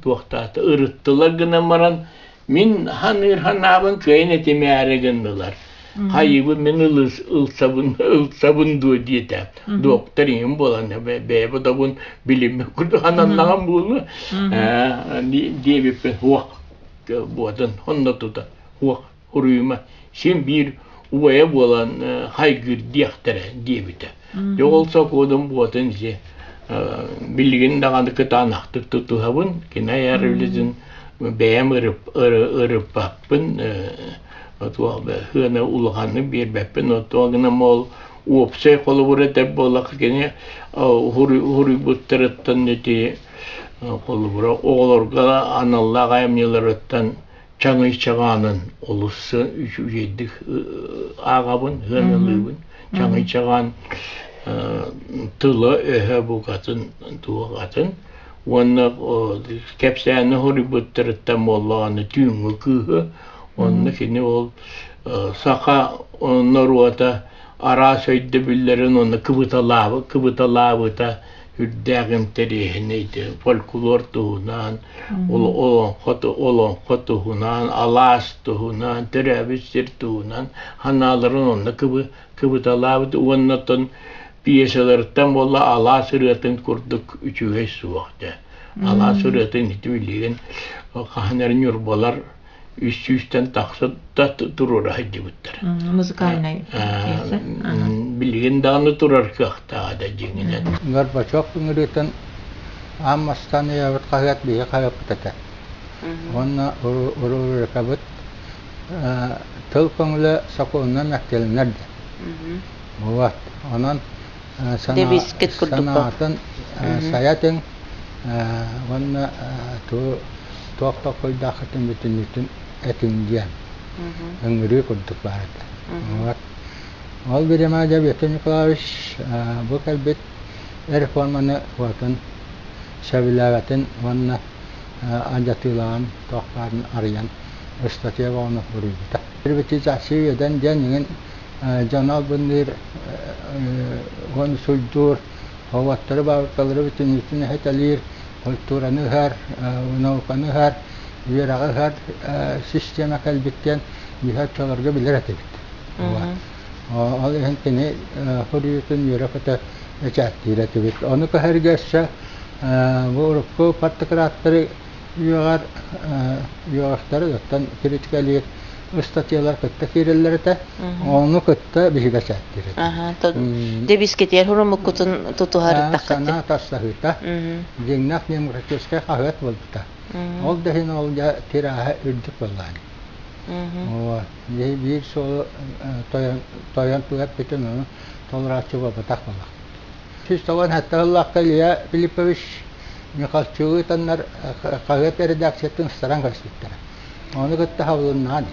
туохтаата ырыттылар гынан баран мин ханыыр ханаабын кыайан этимээри гыннылар. Хайыбын мин ылсабын ылсабын дуо диэтэ. Доктор иһин буолан бэйэ бодобун билиммит курдук ананнаҕым буолуо диэбиппин уох буотун онно тута уох хуруйума син биир убайа буолан хайгыыр диэхтэрэ диэбитэ. Дьэ ол сокуонун буотун си билигин даҕаны кытаанахтык тутуһабын кини айар үлэтин бэйэм ырыппаппын сыана улаханнык биэрбэппин оттон гынан ол уопсай холобур этэр буоллахха кини уһуруйбуттарыттан ити холобура оҕолорго аналлаах айымньыларыттан чаҥый чаҕаанын олус үчүгэйдик ааҕабын сыаналыыбын чаҥый чаҕаан тыла өһө букатын туох атын уонна кэпсээни суруйбуттарыттан буоллаҕына түүҥҥү кыыһы Онно кини ол саха норуота араас өйдөбүллэрин уонна кыбыталаабыта үрдээх интэриэһинэй фольклор туһунан, олоҥхо туһунан, алаас туһунан, төрөөбүт сир туһунан санааларын онно кыбыталаабыт уонна оттон пьесаларыттан буолла алаас ырыатын курдук үчүгэй суох дьэ. Алаас ырыатын ити билигин хаһан эрэ ньурбалар үс сүүстэн тахса да туруора сылдьыбыттар. Музыкальнай пьеса. Билигин даҕаны турар кыахтааҕа да дьиҥинэн. Горбачев ыҥырыытын аан бастаан ыйаабыт хаһыат биһиги хаһыаппыт этэ. Уонна рубрикабыт тыл көҥүлэ сокуонунан мэктиэлэнэр диэн. Вот. Онон санаатын сайа этиҥ уонна туох толкуйдааххытын бүтүннүүтүн этиҥ диэн ыҥырыы курдук баар этэ. Вот. Ол бириэмэ дьэ Виктор Николаевич бу кэлбит реформаны уотун сөбүлээбэтин уонна алдьатыылааҕын туох баарын арыйан ыстатыйа бөҕөнү суруйбута. Приватизация үөдэн диэн иҥин дьону албынныыр уонна суйдуур Оҕоттары баабыркалары бүтүннүүтүн эһэтэлиир, культураны ыһар, науканы ыһар, үөрэҕи ыһар система кэлбит диэн биһи оччолорго билэр этибит. Ол иһин кини суруйуутун үөрэ-көтө бэчээттиир этибит. Ону көһөргө өссө бу урукку партократтары үөҕэр үөҕэхтэри оттон критикалиир ыстатыйалар кытта киирэллэр этэ. Ону кытта биһиги бэчээттиир этэ. Дебискетиэр хурумуккутун тутуһар Санаа тастаһыыта. Дьиҥнээх демократическай хаһыат буолбута. Ол да иһин ол дьэ тирааһа үрдүк буоллаҕа. Биир суолу тойон туһаппытын ону толорооччу буолбатах буоллах. 197 сыллаахха Илья Филиппович Михалчугу ыытаннар хаһыат редакциятын ыстаран көрсүбүттэрэ. Ону кытта хабылыннаҕа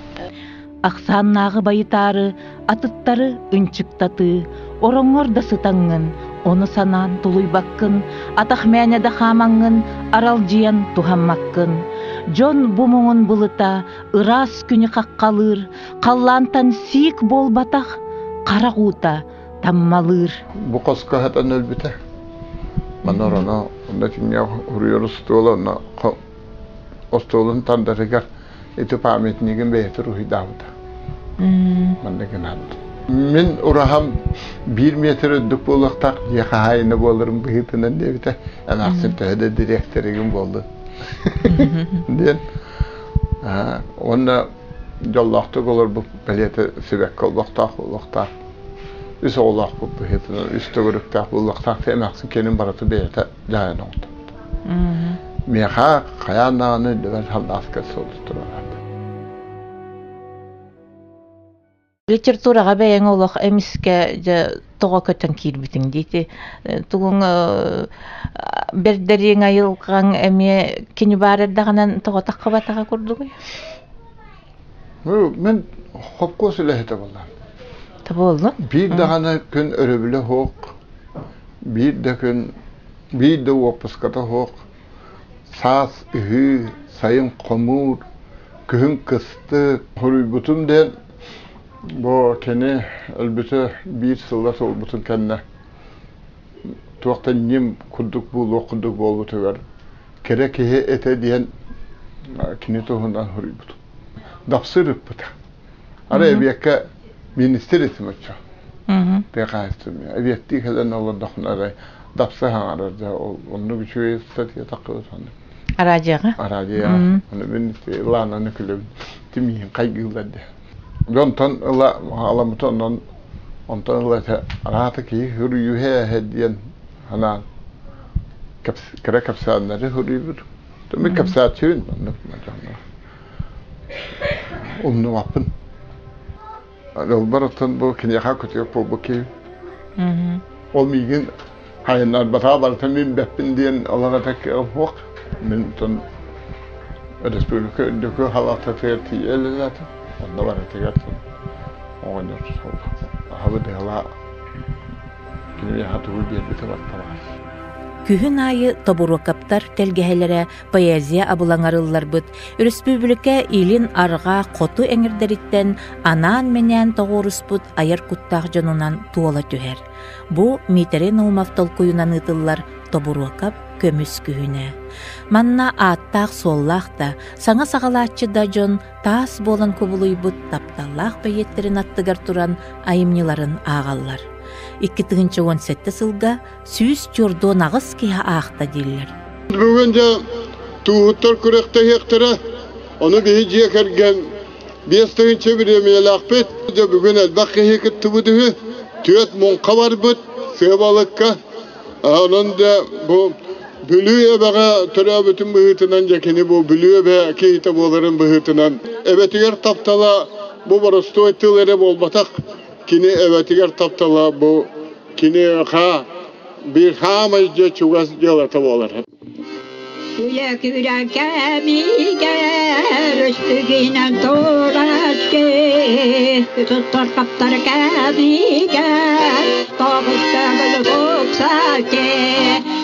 Ахсааннааҕы байытаары атыттары ынчыктатыы, ороҥҥор да сытаҥҥын, ону санаан тулуйбаккын, атах мээнэ да хаамаҥҥын аралдьыйан туһаммаккын. Дьон бу муҥун былыта ыраас күнү хаххалыыр, халлаантан сиик буолбатах, харах уута таммалыыр. Бу хоско хатан өлбүтэ. Манна ороно, онно кинигэ уруйар устуола, онно остуолун тардарыгар ити памятнигын бэйэтэ уруһуйдаабыта. Манна гынаабыт. Мин ураһам биир метр үрдүк буолуохтаах дьиэ хаһаайына буоларым быһыытынан диэбитэ. Эмээхсин төһө да дириэктэригин буоллун диэн. Уонна дьоллоохтук олорбут бэлиэтэ сибэкки олохтоох буолуохтаах. Үс оҕолоохпут быһыытынан үс төгүрүктээх буолуохтаах эмээхсин киэнин барыта бэйэтэ дьаһайан оҥордо. Миэхэ хайаан даҕаны үрдүбэр саллааска суолу турар. Литератураҕа бэйэҥ олох эмискэ дьэ тоҕо көтөн киирбитиҥ диити тугуҥ бэрдэриэҥ айылҕаҥ эмиэ кини баар эрдэҕинэн тоҕо таххыбатаҕа курдугуй? Мин хопкуос үлэһитэ буоллам. Таболлун? Биир даҕаны күн өрөбүлэ суох, биир да күн биир да уоппуската суох, саас ыһыы, сайын хомуур, күһүн кыстык. Хоруйбутум диэн бу кини өлбүтэ биир сыла туолбутун кэннэ туох да ньим курдук буолуох курдук буолбутугар кэрэ киһи этэ диэн кини туһунан суруйбутум. Дапсыр ыппыта. Арай эбиэккэ министр этим оччо. Тыа хаһаайыстыбатын. Эбиэттии кэлэн олордохпуна арай дапсы хаҥарар дьэ ол оннук үчүгэй статья таххыбыт онно. Араадьыйаҕа? Араадьыйаҕа. Ону мин Лаананы күлэбин. Тимиһин хайгыыллар дии. Дьонтон ыла аламмыта онон онтон ыла этэ араата киһи суруйуһэ диэн санаан кыра кэпсээннэри суруйбут. Мин кэпсээччибин оннук умнубаппын. Ылбар оттон бу киниэхэ көтүөх буолбут киһи. Ол миигин хайыннарбатаҕа барыта мин бэппин диэн олох этэ суох. Мин оттон республика үрдүкү халаататыгар тиийэ үлэлээтим. Онно барытыгар оҕонньор аһабы дыһала кини миэхэ тугу биэрбитэ барыта баар. Күһүн аайы Тобуруокаптар тэлгэһэлэрэ поэзия абылаҥар ылларбыт өрөспүүбүлүкэ илин, арҕаа, хоту эҥэрдэриттэн анаан-минээн тоҕуоруспут айар куттаах дьонунан туола түһэр. Бу Миитэрэй Наумов толкуйунан ыытыллар Тобуруокап көмүс күһүнэ. Манна ааттаах-суоллаах да, саҥа саҕалааччы да дьон таас буолан кубулуйбут тапталлаах бэйиэттэрин аттыгар туран айымньыларын ааҕаллар. 2017 сылга 148 киһи аахта дииллэр. Бүгүн дьэ тууһуттар күрэхтэһиэхтэрэ. Ону биһи дьиэ кэргэн 5000 бириэмийэлээхпит. Дьэ бүгүн элбэх киһи кыттыбыт үһү. Түөрт муҥха барбыт сыабалыкка. Онон да бу Бүлүү эбэҕэ төрөөбүтүн быһыытынан дьэ кини бу Бүлүү эбэ киһитэ буоларын быһыытынан эбэтигэр таптала бу боростуой тыл эрэ буолбатах. Кини эбэтигэр таптала бу киниэхэ биир хаамай дьэ чугас дьыалата буолар. Үлэ кэмигэр өстүгүнэн турааччы туттар хаптар кэмигэр тоҕустагыл тупсааччы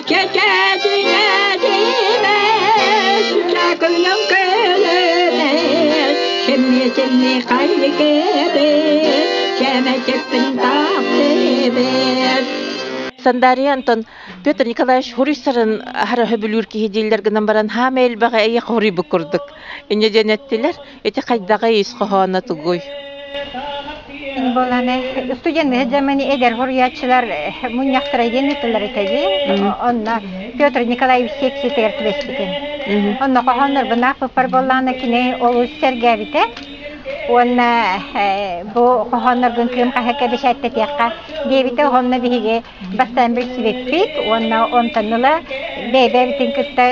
чэчэчинэ тимэс чакылым көлөмэс чимми чимми хайгыбыт чэмэчэппин таптыбыт Сандария Антон Петр Николаевич хуруйсарын аһара хөбүлүүр киһи дииллэр гынан баран хаама элбэҕи эйэ хоруйбут курдук. Инньэ диэн эттилэр. Ити хайдаҕый ис хоһооно тугуй? Буоланы студенты дьаманы эдэр хоруйааччылар мунньахтара диэн ыытыллар этэ Онно Петр Николаевич секциятыгар түбэспитим. Онно хоһооннорбун аахпыппар буоллаҕына кини олус сэргээбитэ. Уонна бу хоһоонноргун Кыым хаһыакка бэчээттэтиэххэ диэбитэ. Онно биһиги бастаан билсибиппит уонна онтон ыла бэйэ-бэйэбитин кытта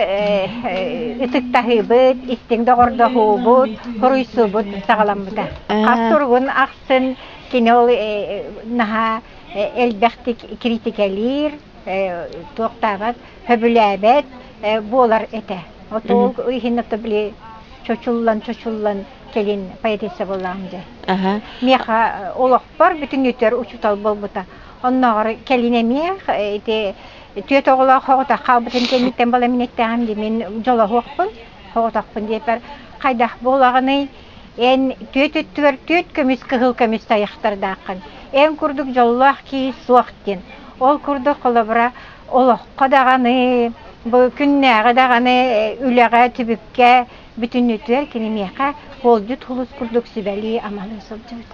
ытыктаһыыбыт, истиҥ доҕордоһуубут, хоруйсуубут саҕаламмыта. Хас суругун ахсын кини ол наһаа элбэхтик критикэлиир, туохтаабат, сөбүлээбэт буолар этэ. Отол иһин ото били чочуллан чочуллан кэлин поэтесса буоллаҕым дьэ. Миэхэ олохпор бүтүн үтөр учуутал буолбута. Оннооҕор кэлин эмиэ ити түөрт оҕолоох оҕото хаалбытын кэнниттэн буола мин эттэҕим дии мин дьолоһуохпун соҕотохпун диэппэр хайдах буолаҕыный эн түөрт өттүгэр түөрт көмүс кыһыл көмүс тайахтардааххын эн курдук дьоллоох киһи суох диэн ол курдук холобура олоххо даҕаны бу күннээҕи даҕаны үлэҕэ түбүккэ бүтүннүүтүгэр кини миэхэ хоолдьут хулус курдук сүбэлии амалыы сылдьыбыт.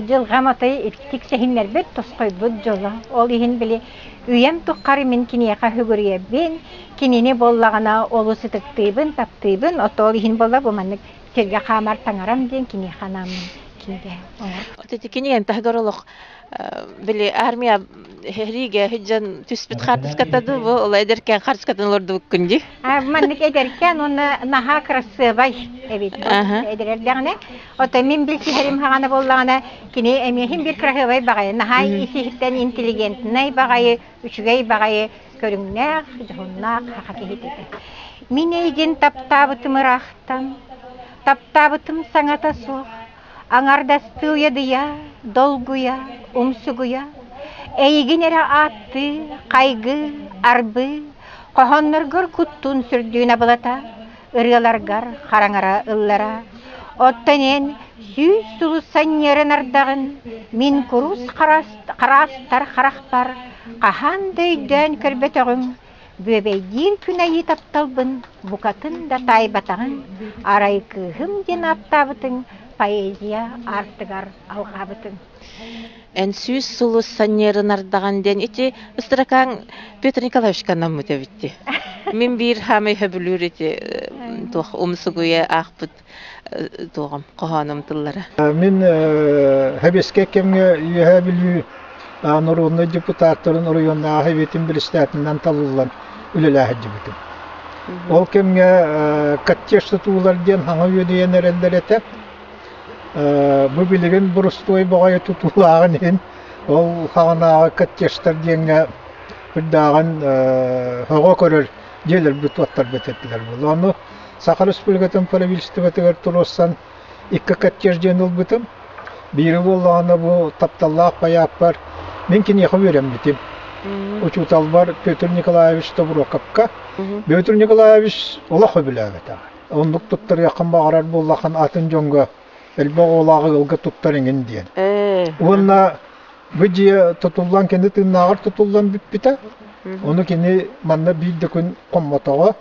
Дьылҕам атай итик сэһиннэрбит тосхойбут дьоло. Ол иһин били үйэм тухары мин киниэхэ сүгүрүйэбин, кинини буоллаҕына олус ытыктыыбын, таптыыбын, ото ол иһин буолла бу маннык сиргэ хаамар таҥарам диэн киниэхэ анааммын кинигэ оҥор. Ити кинигэн таһыгар олох били армия Риге сылдьан түспүт хаартыската дуу бу ол эдэркээн хаартыскатын олордубуккун дии. Маннык эдэркээн уонна наһаа кырасыабай эбит эдэр эрдэҕинэ. Оттон мин билсиһэрим хаҕана буоллаҕына кини эмиэһин бир кыраһыабай баҕайы, наһаа ис-иһиттэн интеллигентнэй баҕайы, үчүгэй баҕайы көрүҥнээх, дьоһуннаах саха киһитэ этэ. Мин эйигин таптаабытым ыраахтан, таптаабытым саҥата суох, Аҥардастыы уйадыйа, долгуйа, умсугуйа, эйигин эрэ ааттыы, хайгыы, арбыы, хоһоонноргор куттуун сүрдүүн абылата, ырыаларгар хараҥара ыллара. Оттон эн сүүс сулус санньыарын ардаҕын, мин курус хараастар харахпар хаһан да өйдөөн көрбөтөҕүм, Бүөбэйдиир күн айыы тапталбын букатын да таайбатаҕыҥ, арай кыыһым диэн ааттаабытыҥ поэзия аартыгар алҕаабытыҥ. Эн сүүс сулус санньыарын ардаҕын диэн ити ыстыракаан Петр Николаевичка анаммыт эбит дии. Мин биир хаамай сөбүлүүр ити туох умсугуйа аахпыт туоҕум хоһоонум тыллара. Мин Хэбиэскэй кэмҥэ Үөһээ Бүлүү норуодунай депутаттарын оройуоннааҕы Сэбиэтин председателинэн талыллан үлэлээһирдибитим. Ол кэмҥэ коттедж тутуулар диэн хаҥа үөдүйэн эрэллэр этэ. Бу билигин боростуой баҕайы тутуулааҕын иһин ол хаҕанааҕы коттеджтар диэҥҥэ үрдээҕин һөҕө көрөр дьиэлэрбит уоттарбыт этилэр буолла. Ону Саха Республикатын правительствотыгар туруорсан икки коттедж диэн ылбытым. Биири буоллаҕына бу тапталлаах байааппар мин киниэхэ үөрэммитим. Учууталбар Петр Николаевич Тобуруокапка. Петр Николаевич олох сөбүлээбэтэҕэ. Оннук туттарыаххын баҕарар буоллаххын атын дьоҥҥо элбэх оҕолоох ыалга туттар эҥин диэн. Уонна бу дьиэ тутуллан кини тыыннааҕар тутуллан бүппүтэ. Ону кини манна биир да күн хоммотоҕо.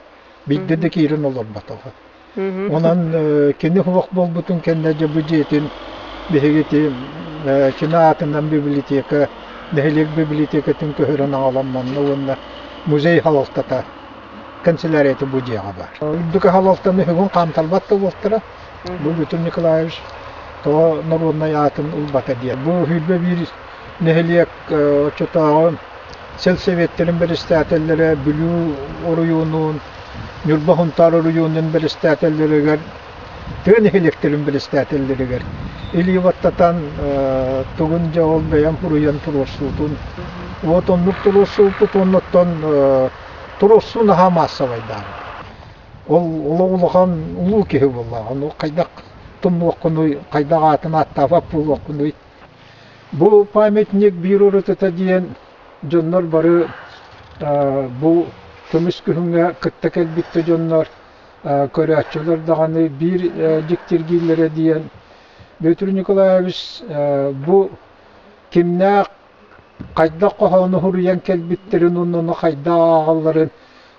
Биирдэ да киирэн олорботоҕо. Онон кини суох буолбутун кэннэ дьэ бу дьиэтин биһиги ити кини аатынан библиотека, нэһилиэк библиотекатын көһөрөн аҕалан манна уонна музей халалтата канцелярията бу дьиэҕэ баар. Үрдүк халалтаны бүгүн хаамтарбат да буолтара. Бу Петр Николаевич тоҕо народнай аатын ылбата диэн. Бу сүүрбэ биир нэһилиэк оччотооҕу Сельсоветтэрин бэрэстээтэллэрэ Бүлүү оройуонун, Ньурба Сунтаар оройуонун бэрэстээтэллэригэр, тыа нэһилиэктэрин бэрэстээтэллэригэр илии баттатан тугун дьэ ол бэйэм суруйан туруорсуутун вот оннук туруорсууппут уоннаттан туруорсуу наһаа маассабайдаабыт. Ол олох улахан улуу киһи буоллаҕа. Ону хайдах тумнуоххунуй, хайдах аатын ааттаабат буолуоххунуй. Бу памятник биир уратыта диэн дьоннор бары бу көмүс күһүҥҥэ кытта кэлбит да дьоннор көрөөччүлэр даҕаны биир дьиктиргииллэрэ диэн Петр Николаевич бу кимнээх хайдах хоһоону суруйан кэлбиттэрин уонна хайдах ааҕалларын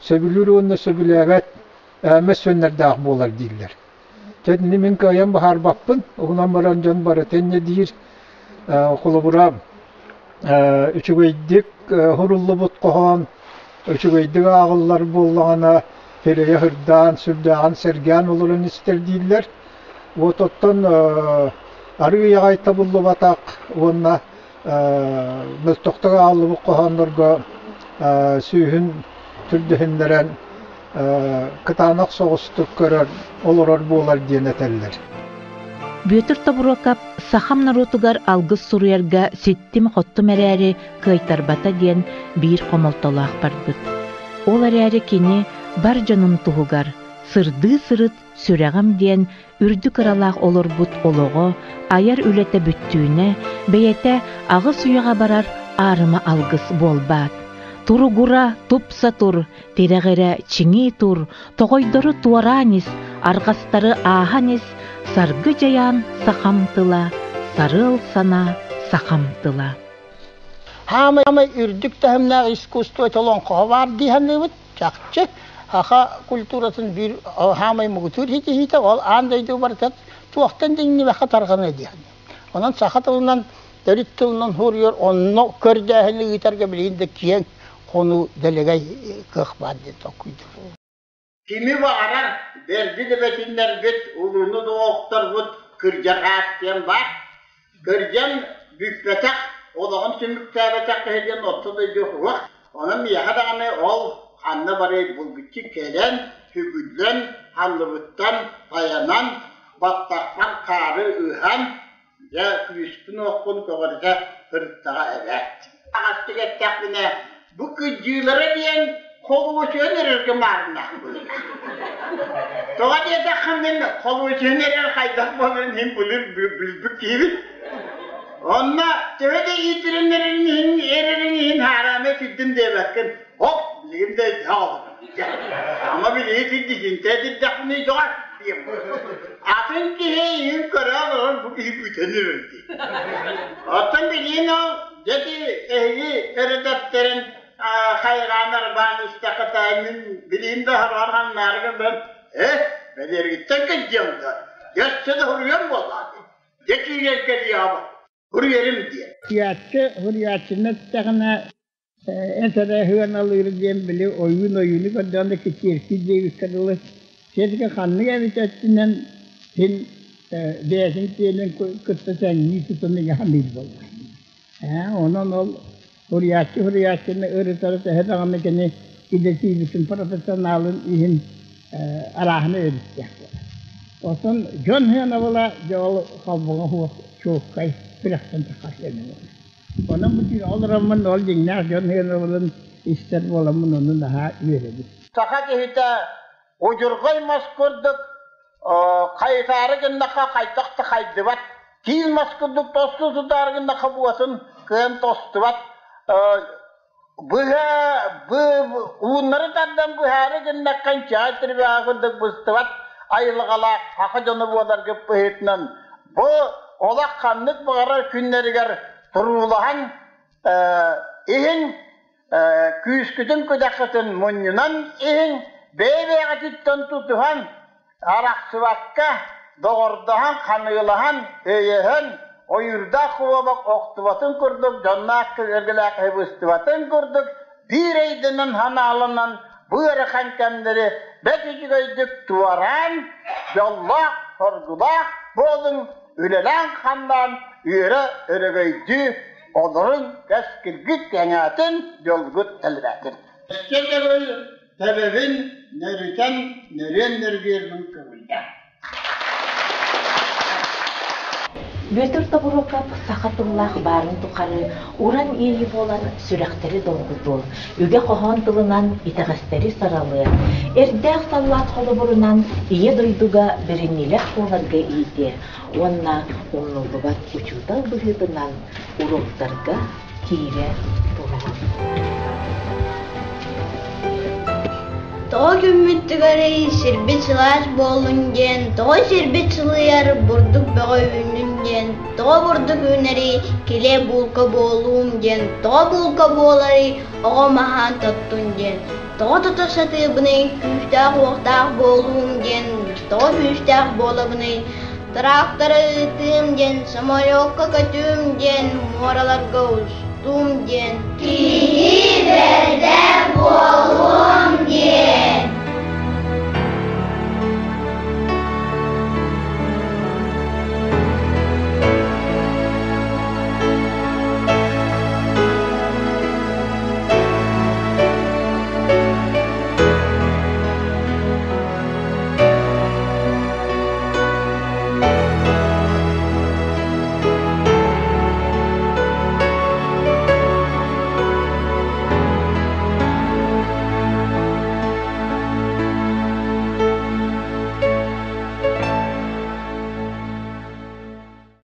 сөбүлүүр уонна сөбүлээбэт мөссүөннэрдээх буолар дииллэр. Чэ, мин кыайан быһаарбаппын. Уһунан баран дьон барыта инньэ диир. Холобура, үчүгэйдик суруллубут хоһоон үчүгэйдик ааҕыллар буоллаҕына, сирэйэ сырдаан, сүрдээҕин сэргээн олорон истэр дииллэр. Вот оттон арыый аҕай табыллыбатах уонна мөлтөхтүк ааҕыллыбыт хоһооннорго сүүһүн түрдэһиннэрэн кытаанах соҕустук көрөр, олорор буолар диэн этэллэр. Бүөтүр Тобуруокап сахам норуотугар алгыс суруйарга ситтим-хоттум эрээри кыайтарбата диэн биир хомолтолоох барбыт. Ол эрээри кини бар дьонун туһугар Сырдыы сырыт сүрэҕим диэн үрдүк ыралаах олорбут олоҕо, айар үлэтэ бүттүүнэ, бэйэтэ аҕыс үйэҕэ барар аарыма алгыс буолбаат. Туругура, тупса тур, тирэҕирэ чиҥии тур, тоҕойдору туораан ис, арҕастары ааһан ис, саргы дьайаан сахам тыла, сарыал санаа сахам тыла. Хаамай үрдүк таһымнаах искусство олоҥхоҕо баар дии саныыбыт. Чахчы, саха культуратын биир хаамай муҥутуур ситиһиитэ ол аан дойду барыта туохтан да иҥнибэххэ тарҕаныа дии саныыбын. Онон саха тылынан төрүт тылынан суруйар онно көрдөөһүнү ыытарга билигин да киэҥ хонуу дэлэгэй кыах баар диэн толкуйдуур. Кими баҕарар бэрди да бэтиннэрбит, улууну да охторбут кырдьар аат диэн баар. Кырдьан бүппэтэх, олоҕун түмүктээбэтэх киһи диэн орто дойду суох. Онон миэхэ даҕаны ол ханна барыай булгуччу кэлэн, сүгүллэн, санныбыттан тайанан, баттахпар хаары ыһан, дьэ күүспүн-уохпун көҕүрүтэ сырыттаҕа эбээт. Аҕастык эттэхпинэ, бу кыдьыылара диэн холуочуйан эрэргэ маарыннаах быһыылаах. Тоҕо диэтэххэ мин холуочуйан эрэр хайдах буоларын иһин былыр билбит киһибин. Онно төһө да иитирин эрэрин иһин эрэрин иһин хаараама итирдим диэбэккин. Хоп, билигин да өйдөөх олоробун. Ама билиги сирдитинтэ итирдэхпиний доҕор диэн Атын киһи иһин көрө олорор бу киһи бүтэн эрэр дии. Оттон билигин ол дьэти эһиги эрэдэктэрин хайҕаан арбаан истэххэ мин билигин да хараҕар ханнаары гынан э бэлиэргиттэн кэлдиэм да дьэссе да хуруйан буоллааты дьэ киирэн кэлиэҕэ хуруйарым диэн. Суруйааччы суруйааччыны эттэҕинэ этэрэ сыаналыыр диэн били ойуун ойууну көрдөҕүнэ кичиэркий диэбиккэ дылы сиэтикэ ханнык эбит өттүнэн син бэйэтин киэнин кытта тэҥнии тутан иҥэ саныыр буолла. Онон ол суруйааччы суруйааччыны ырытара төһө даҕаны кини идэтийбитин профессионалын иһин арааһына өрүттээх буолар. Оттон дьон сыанабыла дьэ ол холбоҕо суох чуолкай сүрэхтэн таххар сыана буолар. Онон бу түүн олороммун ол дьиҥнээх дьон сыанабылын истэр буоламмын ону наһаа үөрэбин. Саха киһитэ удьурҕай мас курдук хайытаары гыннахха хайдах да хайдыбат, киил мас курдук тосту сытаары гыннахха буотун кыайан тостубат, быһа ууннары тардан быһаары гыннахха чаай трибаҕа курдук быстыбат айылҕалаах саха дьоно буоларгыт быһыытынан бу олох ханнык баҕарар күннэригэр туруулаһан иһин күүскүтүн-күдэххитин мунньунан иһиҥ, бэйэ-бэйэҕититтэн тутуһан, арахсыбакка, доҕордоһон, ханыылаһан, өйөһөн, ойуурдаах куобах охтубатын курдук, дьонноох көлөргөлөөх быстыбатын курдук, биир өйдөнөн-санааланан бу ыарахан кэмнэри бэрт үчүгэйдик туораан, дьоллоох, соргулаах буолуҥ, үлэлээн-хамнаан үөрэ өрөгөйдүү олорун кэскилгит кэҥээтин, дьолгут элбээтин. Өссө төгүл төбөбүн нөрүтэн нөрүөн нөргүөрбүн көҥүллээх. Бүөтүр Тобуруокап саха тыллаах баарын тухары уран иэйии буолан сүрэхтэри долгутуо, үгэ-хоһоон тылынан итэҕэстэри саралыа, эрдээх саллаат холобурунан Ийэ дойдуга бэриниилээх буоларга иитиэ уонна умнуллубат учуутал быһыытынан уруоктарга киирэ туруо. Тоҕо күммүт түгэрий, сирбит сылаас буоллун диэн, тоҕо сирбит сылыйар, бурдук бөҕө үүннүн диэн, тоҕо бурдук үүнэрий, килиэп буулка буолуум диэн, тоҕо буулка буоларый, оҕом аһаан тоттун диэн, тоҕо тута сатыыбыный, күүстээх-уохтаах буолуум диэн, тоҕо күүстээх буолабыный, Тракторы ыытыым диэн, самолёкка көтүүм диэн, муораларга устуум диэн. Киһи бэрдэ буолуом диэн.